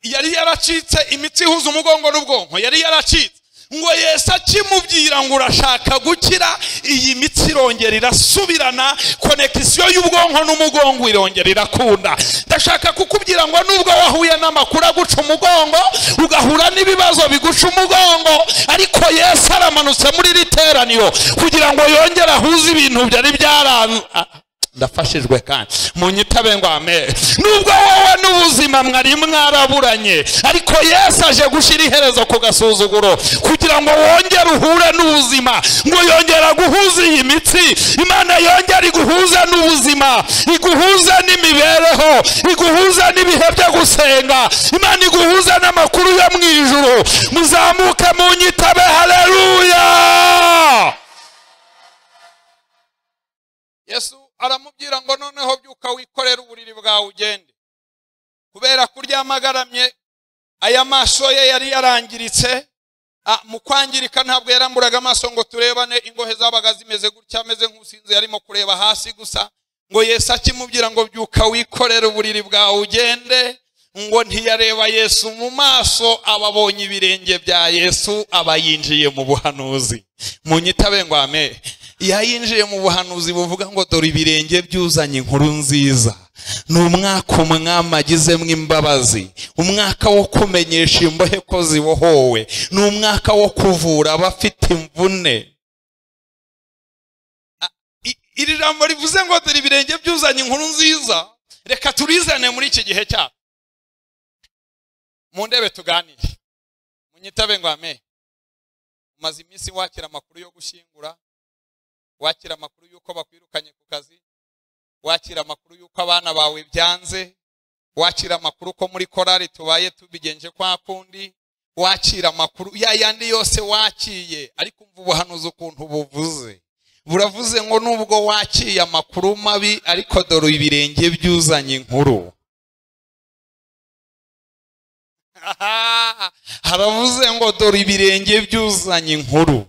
yari yaracitse imitsi ihuza umugongo n'ubwonko, yari yaracitse. Ngo Yesu akimubwira ngo urashaka gukira, iyi mitsi irongera irasubirana, konekisiyo y'ubwonko n'umugongo irongera irakunda. Ndashaka kukubwira ngo nubwo wahuye n'amakuru aguca umugongo, ugahura n'ibibazo biguca umugongo, ariko Yesu aramanutse muri iri teraniro kugira ngo yongere ahuze ibintu byari byaranze. Ndafashijwe kandi munyitabe ngo amen. Nubwo wowe n'ubuzima mwari mwaraburanye, ariko Yesu aje gushira iherezo ku gasuzuguro kugira ngo wongere uhure n'ubuzima, ngo yongera guhuza iyi mitsi. Imana yongera iguhuza n'ubuzima, iguhuza n'imibereho, iguhuza n'ibihe byo gusenga, Imana iguhuza n'amakuru yo mu ijuru. Muzamuke munyitabe haleluya. Yesu aramubwira ngo noneho byuka wikorera uburiri bwawe ugende. Kubera kuryamagaramye, aya maso ye yari yarangiritse. Mu kwangirika ntabwo yaramburaga amaso ngo turebane, ingohe zabaga zimeze gutya, ameze nk'usinze, yarimo kureba hasi gusa. Ngo Yesu akimubwira ngo byuka wikorera uburiri bwawe ugende, ngo ntiyareba Yesu mu maso, ababonye ibirenge bya Yesu aba yinjiye mu buhanuzi. Munyitabe ngo amen. Yayinjiye mu buhanuzi buvuga ngo dore ibirenge byuzanye inkuru nziza. Ni umwaka umwami agizemo imbabazi, umwaka wo kumenyesha imbohe ko zibohowe, ni umwaka wo kuvura abafite imvune. Iri jambo rivuze ngo dore ibirenge byuzanye inkuru nziza, reka turizane muri iki gihe cyacu. Mu ndebe tuganire, munyitabe ngo amen. Umaze iminsi wakira amakuru yo gushyingura, wakira amakuru y'uko bakwirukanye ku kazi, wakira amakuru y'uko abana bawe byanze, wakira amakuru ko muri korari tubaye tubigenje kwa kundi, wakira amakuru ya yandi yose wakiye. Ariko umva ubuhanuzi ukuntu buvuze, buravuze ngo nubwo wakiye amakuru mabi, ariko dore ibirenge byuzanye inkuru. Haravuze ngo dore ibirenge byuzanye inkuru.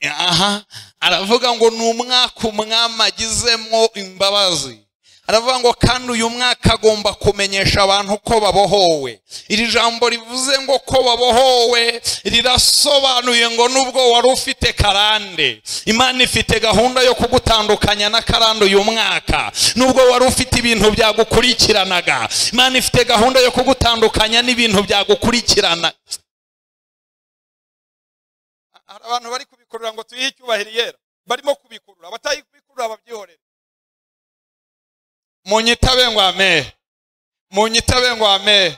Aha aravuga ngo ni umwaka umwami agizemo imbabazi. Aravuga ngo kandi uyu mwaka agomba kumenyesha abantu ko babohowe. Iri jambo rivuze ngo ko babohowe rirasobanuye ngo nubwo wari ufite karande, Imana ifite gahunda yo kugutandukanya na karande uyu mwaka. Nubwo wari ufite ibintu byagukurikiranaga, Imana ifite gahunda yo kugutandukanya n'ibintu byagukurikirana. Hari abantu bari kubikurura ngo tuyihe icyubahiro yera, barimo kubikurura, abatayibikurura babyihorera. Munyitabe ngo amen, munyitabe ngo amen.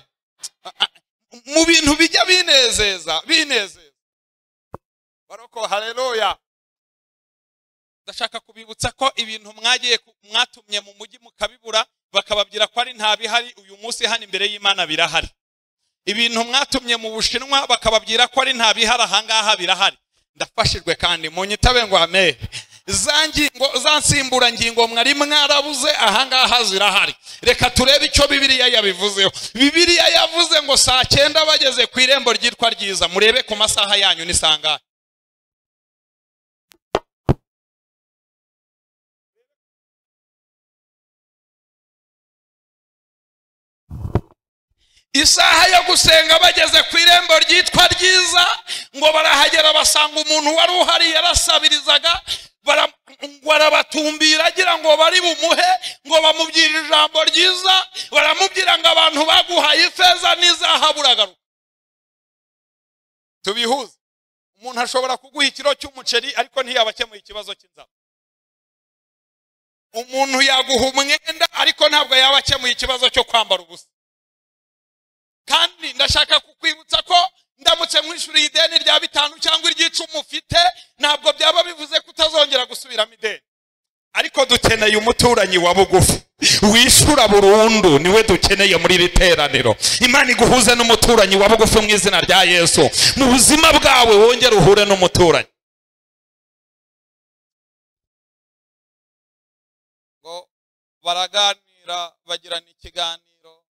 Mu bintu bijya binezeza, binezeza baroko, haleluya. Ndashaka kubibutsa ko ibintu mwagiye mwatumye mu mujyi mukabibura, bakababwira ko ari nta bihari, uyu munsi hano imbere y'Imana birahari. Ibintu mwatumye mu Bushinwa bakababwira ko ari nta bihari, ahangaha birahari. Ndafashijwe kandi munyitabe ngo amen. Za ngingo za nsimbura ngingo mwari mwarabuze, ahangaha zirahari. Reka turebe icyo Bibiliya yabivuzeho. Bibiliya yavuze ngo saa 9 bageze ku irembo ryitwa ryiza. Murebe ku masaha yanyu ni sangahe. Isaha yo gusenga bageze ku irembo ryitwa ryiza, ngo barahagera basanga umuntu wari uhari yarasabirizaga, barabatumbira agira ngo bari bumuhe, ngo bamubwire ijambo ryiza, baramubwira ngo abantu baguhaye ifeza n'izahabu uragaruka. Tubihuze, umuntu ashobora kuguha ikiro cy'umuceri ariko ntiyabakemuye ikibazo cy'inzara. Umuntu yaguha umwenda ariko ntabwo yabakemuye ikibazo cyo kwambara ubusa. Kandi ndashaka kukwibutsa ko ndamutse mwishuriye ideni rya 5 cyangwa iry'icumi ufite, ntabwo byaba bivuze ko utazongera gusubiramo ideni. Ariko dukeneye umuturanyi wa bugufi wishura burundu, niwe dukeneye muri iri teraniro. Imana iguhuze n'umuturanyi wa bugufi mu izina rya Yesu. Mu buzima bwawe wongere uhure n'umuturanyi. Ngo baraganira bagirana ikiganiro,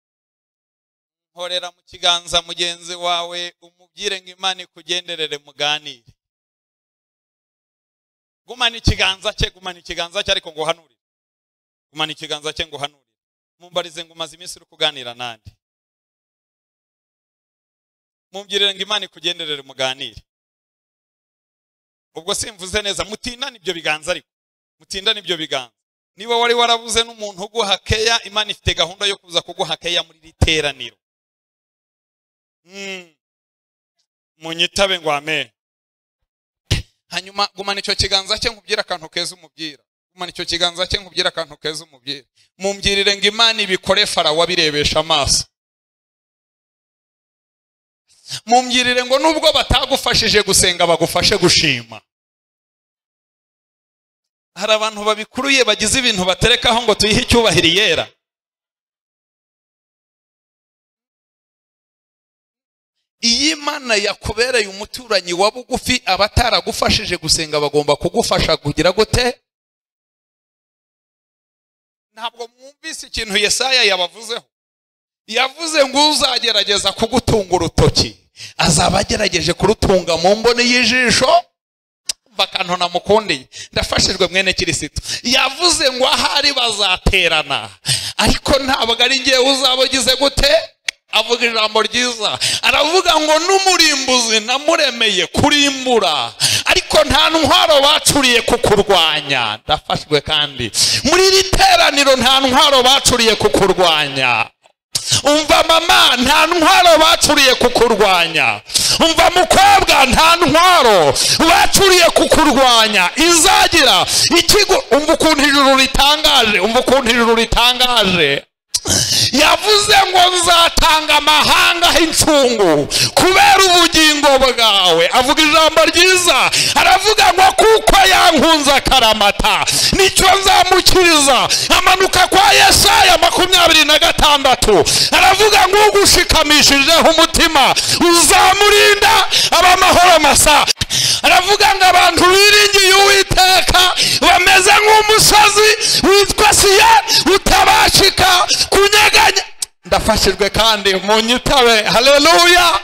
nkorera mu kiganza mugenzi wawe umubwire ngo Imana ikugenderere muganire. Gumana ikiganza cye, gumana ikiganza cye ariko ngo hanurire. Gumana ikiganza cye ngo hanurire. Mumbarize ngo umaze iminsi uri kuganira nande. Mumbwire ngo Imana ikugenderere muganire. Ubwo simvuze neza, mutindane ibyo biganza ariko. Mutindane ibyo biganza. Niba wari warabuze n'umuntu uguha keya, Imana ifite gahunda yo kuza kuguha keya muri iri teraniro. Munyitabe ngo amen. Hanyuma gumana icyo kiganza cye nkubwira akantu keza umubwira. Gumana icyo kiganza cye nkubwira akantu keza umubwira. Mumbwirire ngo Imana ibikore Farawo abirebesha amaso. Mumbwirire ngo nubwo batagufashije gusenga bagufashe gushima. Hari abantu babikuruye bagize ibintu baterekaho ngo tuyihe icyubahiro yera. Iyi Imana yakubereye umuturanyi wa bugufi, abataragufashije gusenga bagomba kugufasha kugira gute? Ntabwo mwumvise ikintu Yesaya yabavuzeho. Yavuze ngo uzagerageza kugutunga urutoki azaba agerageje kurutunga mu mboni y'ijisho. Bakantu namukundiye, ndafashijwe mwene Kirisito. Yavuze ngo ahari bazaterana, ariko ntabwo ari ngiye uzaba ugize gute? Avuga ijambo ryiza, aravuga ngo n'umurimbuzi namuremeye kurimbura, ariko nta ntwaro bacuriye kukurwanya. Ndafashwe kandi muri iri teraniro nta ntwaro bacuriye kukurwanya. Umva mama, nta ntwaro bacuriye kukurwanya. Umva mukobwa, nta ntwaro bacuriye kukurwanya izagira ikigo. Umva ukuntu ijuru ritangaje, umva ukuntu ijuru ritangaje. Yavuze ngo nzatanga amahanga incungu kubera ubugingo bwawe. Avuga ijambo ryiza, aravuga ngo kuko yankunze akaramata nicyo nzamukiriza. Amanuka kwa Yesaya 26 aravuga ngo ugushikamishijeho umutima uzamurinda aba amahoro masa. Aravuga ngo abantu biringiye Uwiteka bameze nk'umusozi witwa Siyoni utabashika kunyeganya. Ndafashijwe kandi munyitabe, haleluya.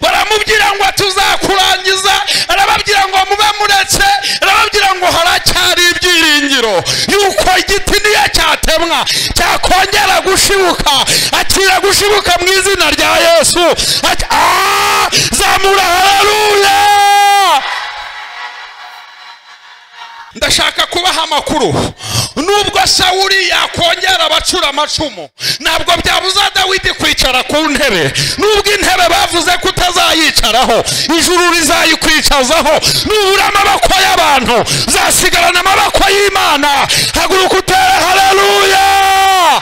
Baramubwira ngo tuzakurangiza, arababwira ngo mube muretse, arababwira ngo haracyari ibyiringiro yuko igiti niyo cyatemwa cyakongera gushibuka. Akira gushibuka mu izina rya Yesu. Zamura haleluya. Ndashaka kubaha amakuru. Nubwo Sawuli yakongera abacura amacumu, ntabwo byabuza Dawidi kwicara ku ntebe. Nubwo intebe bavuze ko utazayicaraho, ijuru rizayikwicazaho. Nubura amaboko y'abantu, zasigarana amaboko y'Imana. Haguruka utere haleluya.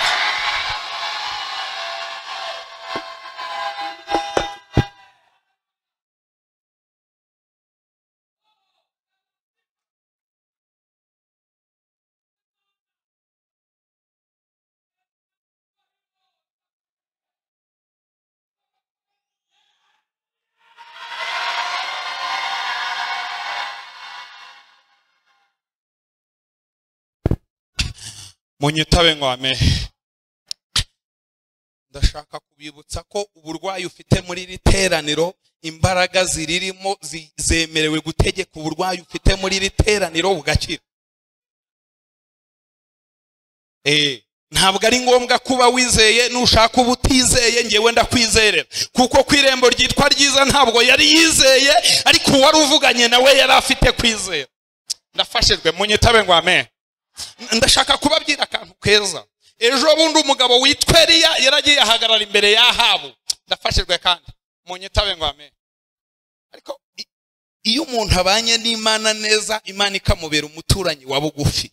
Munyitabe ngwame. Ndashaka kubibutsa ko uburwayi ufite muri iri teraniro, imbaraga ziririmo zemerewe gutegeka uburwayi ufite muri iri teraniro bugakira. Ntabwo ari ngombwa kuba wizeye, nushaka uba utizeye ngewe ndakwizerera, kuko ku irembo ryitwa ryiza ntabwo yari yizeye, ariko uwari uvuganye nawe yari afite kwizera. Ndafashijwe, munyitabe ngwame. Ndashaka kubabwira akantu keza. Ejo bundi umugabo witwa Eliya yaragiye ahagarara imbere ya Ahabu. Ndafashijwe kandi munyitabe ngo amen. Ariko iyo umuntu abanye n'Imana neza, Imana ikamubera umuturanyi wa bugufi.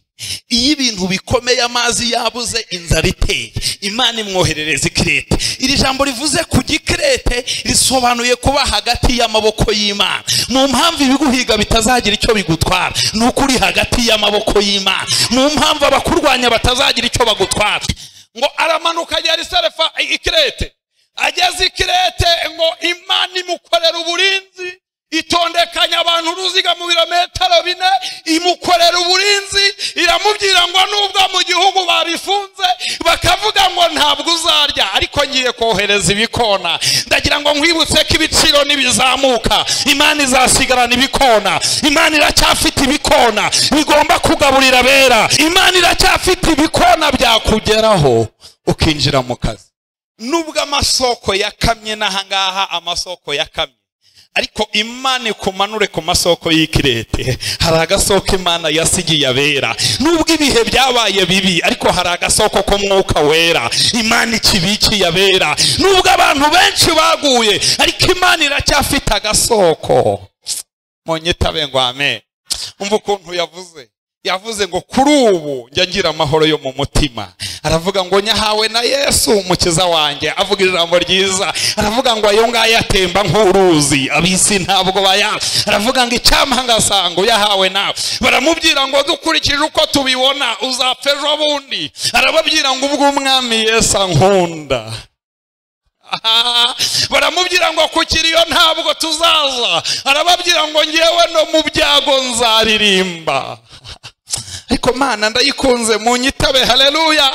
Iyo ibintu bikomeye, amazi yabuze, inzara iteye, Imana imwoherereza ikirete. Iri jambo rivuze ku gikirete risobanuye kuba hagati y'amaboko y'Imana. Mu mpamvu ibiguhiga bitazagira icyo bigutwara, nuko uri hagati y'amaboko y'Imana. Mu mpamvu abakurwanya batazagira icyo bagutwara. Ngo aramanuka ajya Sarefa ikirete. Ageze ikirete ngo Imana imukorera uburinzi, itondekanya abantu uruziga mu birometero 4, imukorera uburinzi, iramubwira ngo nubwo mu gihugu babifunze bakavuga ngo ntabwo uzarya, ariko ngiye kohereza ibikona. Ndagira ngo nkwibutse ko ibiciro nibizamuka, Imana izasigarana ibikona. Imana iracyafite ibikona bigomba kugaburira abera. Imana iracyafite ibikona byakugeraho ukinjira mu kazi. Nubwo amasoko yakamye n'ahangaha amasoko yakamye, ariko Imana ikumanure ku masoko y'ikirete. Hari agasoko Imana yasigiye abera. Nubwo ibihe byabaye bibi, ariko hari agasoko k'umwuka wera Imana ikibikiye abera. Nubwo abantu benshi baguye, ariko Imana iracyafite agasoko. Munyitabe ngo amen. Umva ukuntu yavuze. Yavuze ngo kuri ubu njya ngira amahoro yo mu mutima. Aravuga ngo nyahawe na Yesu umukiza wanjye. Avuga ijambo ryiza, aravuga ngo ayo ngayo atemba nk'uruzi, abisi ntabwo bayazi. Aravuga ngo icyampa ngasanga uyahawe nawe. Baramubwira ngo dukurikije uko tubibona uzapfa ejo bundi. Arababwira ngo ubwo umwami Yesu ankunda. Baramubwira ngo kukiriyo ntabwo tuzaza. Arababwira ngo ngewe no mu byago nzaririmba. Ariko Mana ndayikunze, munyitabe haleluya.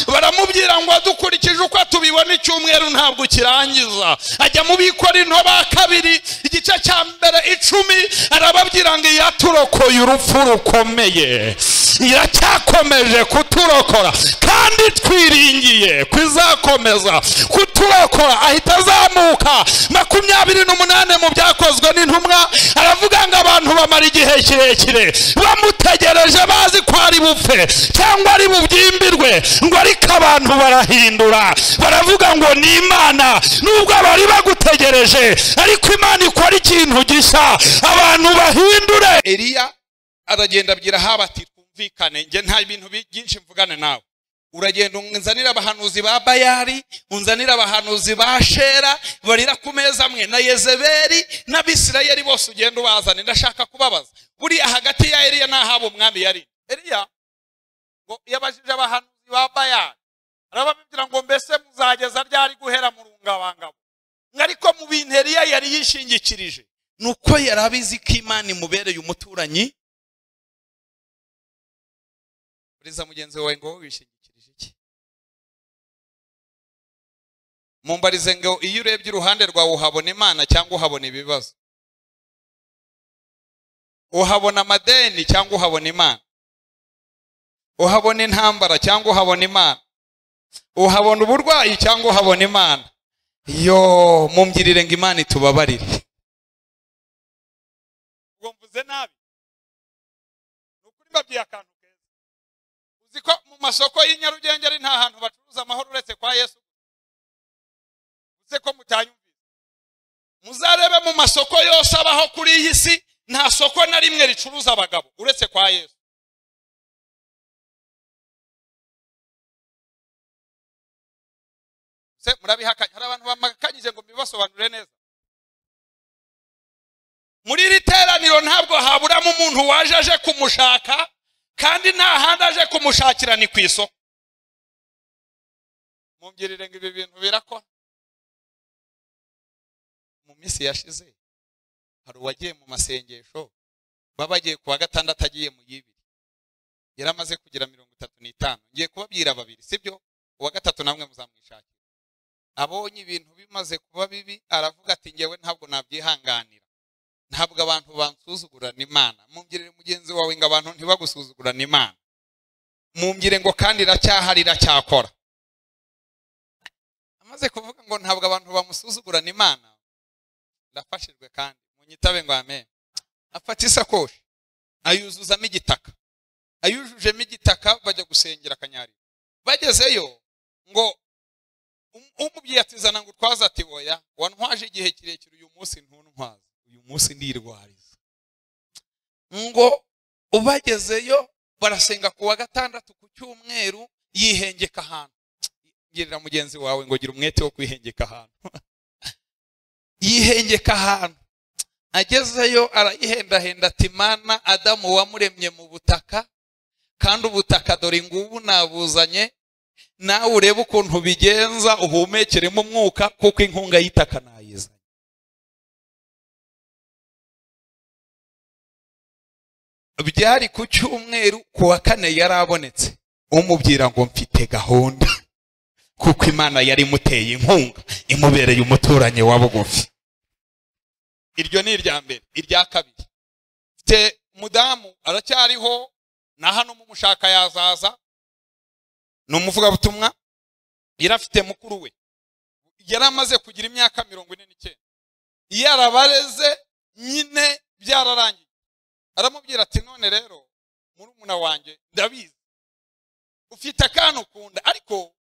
Baramubwira ngo dukurikije uko tubibona icyumweru ntabwo kirangiza. Ajya mu Bikorinto ba kabiri igice cya mbere 10, arababwira ngo yaturokoye urupfu rukomeye, iracyakomeje kuturokora, kandi twiringiye kwizakomeza kuturokora. Kuturokora ahita azamuka. 28 mu byakozwe n'intumwa aravuga ngo abantu bamara igihe kirekire bamutegereje bazi ko ari bupfe cyangwa ari bubyimbirwe, ngo ariko abantu barahindura baravuga ngo ni Imana. Nubwo bari bagutegereje, ariko Imana ikora ikintu gishya, abantu bahindure. Eliya aragenda abwira Ahabu ati twumvikane, nge nta bintu byinshi mvugane nawe. Uragenda unzanira abahanuzi ba Bayali, unzanira abahanuzi ba Shera barira ku meza amwe na Yezebeli n'Abisirayeli bose, ugenda ubazane, ndashaka kubabaza. Buriya hagati ya Eliya na Ahabu umwami yari Eliya ngo yabajije abahanuzi ba Bayali, arababwira ngo mbese muzageza ryari guhera mu rungabangabo? Ariko mu bintu Eliya yari yishingikirije nuko yarabizi ko Imana imubereye umuturanyi. Uriza mugenzi wawe ngo wishingikirije iki? Mumbarize ngo iyo urebye uruhande rwawe uhabona Imana cyangwa uhabona ibibazo? Uhabona amadeni cyangwa uhabona Imana? Uhabona intambara cyangwa uhabona Imana? Uhabona uburwayi cyangwa uhabona Imana? Yo, mumbyirire ngo Imana itubabarire. Ubwo mvuze nabi? Nukuri mbabwiye akantu keza. Uzi ko mu masoko y'Inyarugenge ari nta hantu bacuruza amahoro uretse kwa Yesu? Uze ko mutanyumvise. Muzarebe mu masoko yose abaho kuri iyi si, nta soko na rimwe ricuruza abagabo uretse kwa Yesu. Se murabihakanye? Hari abantu bamakanyije ngo mbibasobanurire neza. Muri iri teraniro ntabwo haburamo umuntu waje aje kumushaka, kandi nta handi aje kumushakira ni ku isoko. Mumbwirire ngo ibi bintu birakora. Mu minsi yashize hari uwagiye mu masengesho, babagiye kuwa gatandatu agiye mu yibiri, yaramaze kugira 35. Ngiye kubabwira babiri, sibyo? Uwa gatatu namwe muzamwishakira. Abonye ibintu bimaze kuba bibi aravuga ati ngewe ntabwo nabyihanganira, ntabwo abantu bansuzugurana Imana. Mumbwirire mugenzi wawe ngo abantu ntibagusuzugurana Imana. Mumbwire ngo kandi iracyahari, iracyakora. Amaze kuvuga ngo ntabwo abantu bamusuzugurana Imana, ndafashijwe kandi munyitabe ngo amen. Afata isakoshi ayuzuzamo igitaka, ayujujemo igitaka, bajya gusengera Kanyari. Bagezeyo ngo umubyeyi atizana ngo utwaze, ati oya, wantwaje igihe kirekire, uyu munsi ntuntwaze, uyu munsi ndirwariza. Ngo ubagezeyo barasenga kuwa gatandatu ku cyumweru, yihengeka ahantu. Ngirira mugenzi wawe ngo gira umwete wo kwihengeka ahantu. Yihengeka ahantu, agezeyo arayihendahenda ati Mana, Adamu wamuremye mu butaka, kandi ubutaka dore ngubu nabuzanye, nawe urebe ukuntu bigenza uhumekeremo umwuka, kuko inkunga y'itaka nayizanye. Byari ku cyumweru, kuwa kane yarabonetse, umubwira ngo mfite gahunda, kuko Imana yari imuteye inkunga, imubereye umuturanyi wa bugufi. Iryo ni irya mbere. Irya kabiri, mfite umudamu aracyariho na hano mumushaka yazaza, ni umuvugabutumwa. Yarafite mukuru we yaramaze kugira imyaka 49, yarabareze nyine byararangiye. Aramubwira ati none rero murumuna wanjye ndabizi ufite akantu ukunda, ariko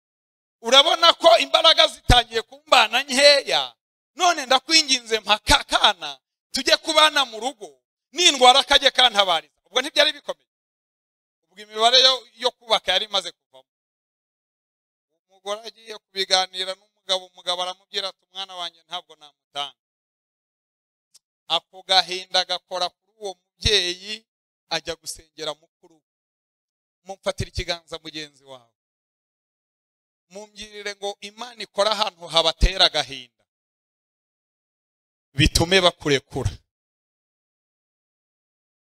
urabona ko imbaraga zitangiye kumbana nkeya, none ndakwinginze mpaka kana tujye kubana mu rugo, nindwara kajye kantabariza. Ubwo ntibyari bikomeye, ubwo imibare yo kubaka yari imaze kuvamo. Umugore agiye kubiganira n'umugabo, umugabo aramubwira ati umwana wanjye ntabwo namutanga. Ako gahinda gakora kuri uwo mubyeyi, ajya gusengera mukuru. Mumfatira ikiganza mugenzi wawe, mumbwirire ngo Imana ikora ahantu habatera agahinda bitume bakurekura.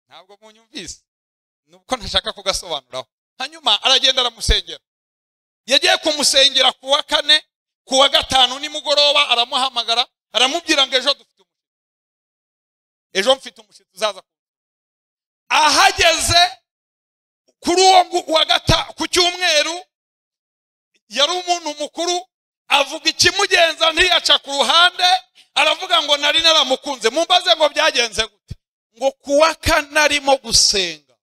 Ntabwo munyumvise, nuko ntashaka kugasobanuraho. Hanyuma aragenda aramusengera. Yagiye kumusengera kuwa kane, kuwa gatanu nimugoroba aramuhamagara, aramubwira ngo ejo dufite umushyitsi, ejo mfite umushyitsi uzaza. Ahageze kuri uwo wa gata ku cyumweru, yari umuntu mukuru, Avuga ikimugenza ntiyaca ku ruhande, aravuga ngo nari naramukunze. Mumbaze ngo byagenze gute? Ngo kuwa kane arimo gusenga,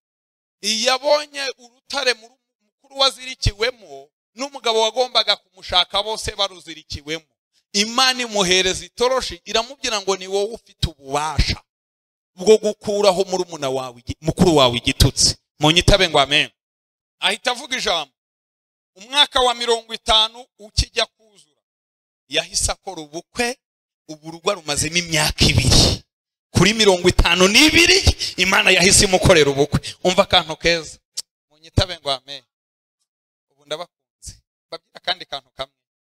yabonye urutare mukuru wazirikiwemo n'umugabo wagombaga kumushaka bose baruzirikiwemo. Imana imuhereza itoroshi iramubwira ngo ni wowe ufite ububasha bwo gukuraho murumuna wawe mukuru wawe igitutsi. Munyitabe ngo amen. Ahita avuga ijambo. Umwaka wa 50 ukijya kuzura yahise akora ubukwe, ubu rumazemo imyaka 2. Kuri 52 Imana yahise imukorera ubukwe. Umva akantu keza. Munyitabe ngo amen. Ubu ndabakunze. Mbabwira kandi kantu kamwe.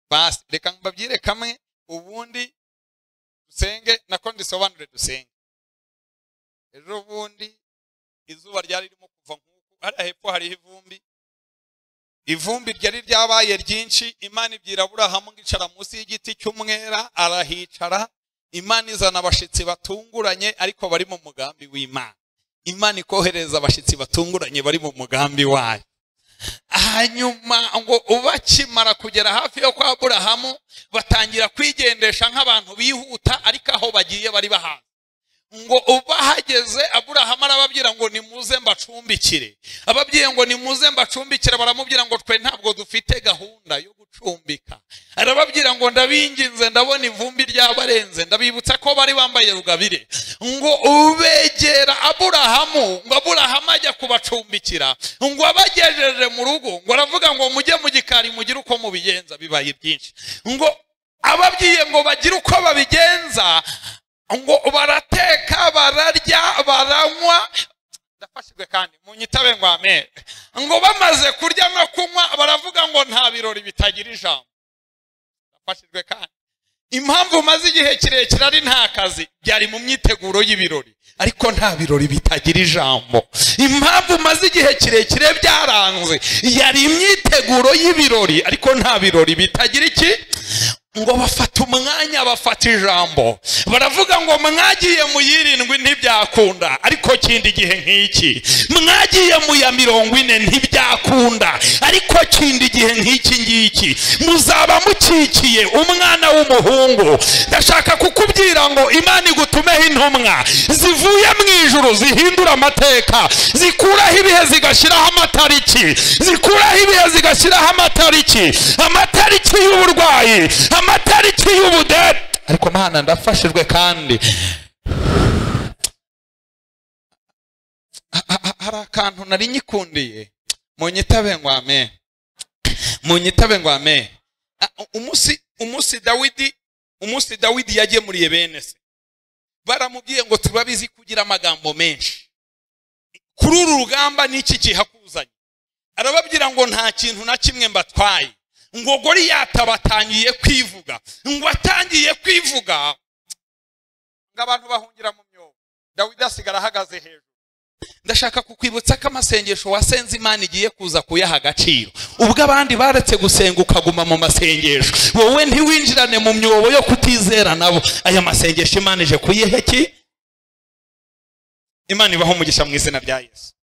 Basi reka mbabwire kamwe ubundi dusenge, nako ndisobanure dusenge. Ejo bundi izuba ryari ririmo kuva nkuku, hariya hepfo hariho ivumbi. Ivumbi ryari ryabaye ryinshi. Imana ibwira Aburahamu ngo icara munsi y'igiti cy'umwera, arahicara. Imana izana abashitsi batunguranye ariko bari mu mugambi w'Imana. Imana ikohereza abashitsi batunguranye bari mu mugambi wayo. Hanyuma ngo ubakimara kugera hafi yo kwa Aburahamu batangira kwigendesha nk'abantu bihuta, ariko aho bagiye bari bahanze. Ngo ubahageze Aburahamu arababwira ngo nimuze mbacumbikire. Ababwiye ngo nimuze mbacumbikire, baramubwira ngo twe ntabwo dufite gahunda yo gucumbika. Arababwira ngo ndabinginze, ndabona ivumbi ryabarenze, ndabibutsa ko bari bambaye rugabire. Ngo ubegera Aburahamu, ngo Aburahamu ajya kubacumbikira, ngo abagejeje mu rugo, ngo aravuga ngo mujye mu gikari mugire uko mubigenza, bibaye byinshi. Ngo ababwiye ngo bagire uko babigenza, ngo barateka, bararya, baranywa. Ndafashijwe kandi munyitabe ngo amen. Ngo bamaze kurya no kunywa baravuga ngo nta birori bitagira ijambo. Ndafashijwe kandi. Impamvu maze igihe kirekire ari nta kazi byari mu myiteguro y'ibirori, ariko nta birori bitagira ijambo. Impamvu maze igihe kirekire byaranze yari imyiteguro y'ibirori, ariko nta birori bitagira iki. Ngo bafata umwanya, bafata ijambo, baravuga ngo mwagiye mu 7 ntibyakunda, ariko kindi gihe nk'iki. Mwagiye mu ya 40 ntibyakunda, ariko kindi gihe nk'iki ngiki muzaba mukikiye umwana w'umuhungu. Ndashaka kukubwira ngo Imana igutumeho intumwa zivuye mu ijuru, zihindura amateka, zikuraho ibihe zigashyiraho amatariki, zikuraho ibihe zigashyiraho amatariki, amatariki y'uburwayi, amatariki y'ubudeni. Ariko Mana ndafashijwe kandi. Hari akantu nari nyikundiye. Munyitabe ngo amen. Munyitabe ngo amen. Umunsi Dawidi yagemuriye bene se, baramubwiye ngo turabizi kugira amagambo menshi kuri uru rugamba, n'iki kihakuzanye? Arababwira ngo nta kintu na kimwe mbatwaye. Ngo Goliyati abatangiye kwivuga, ngo atangiye kwivuga ngo abantu bahungira mu myobo. Dawidi asigara ahagaze hejuru. Ndashaka kukwibutsa ko amasengesho wasenze Imana igiye kuza kuyaha agaciro. Ubwo abandi baretse gusenga ukaguma mu masengesho, wowe ntiwinjirane mu myobo yo kutizera nabo. Aya masengesho Imana ije kuyiha iki? Imana ibaho umugisha mu izina rya Yesu.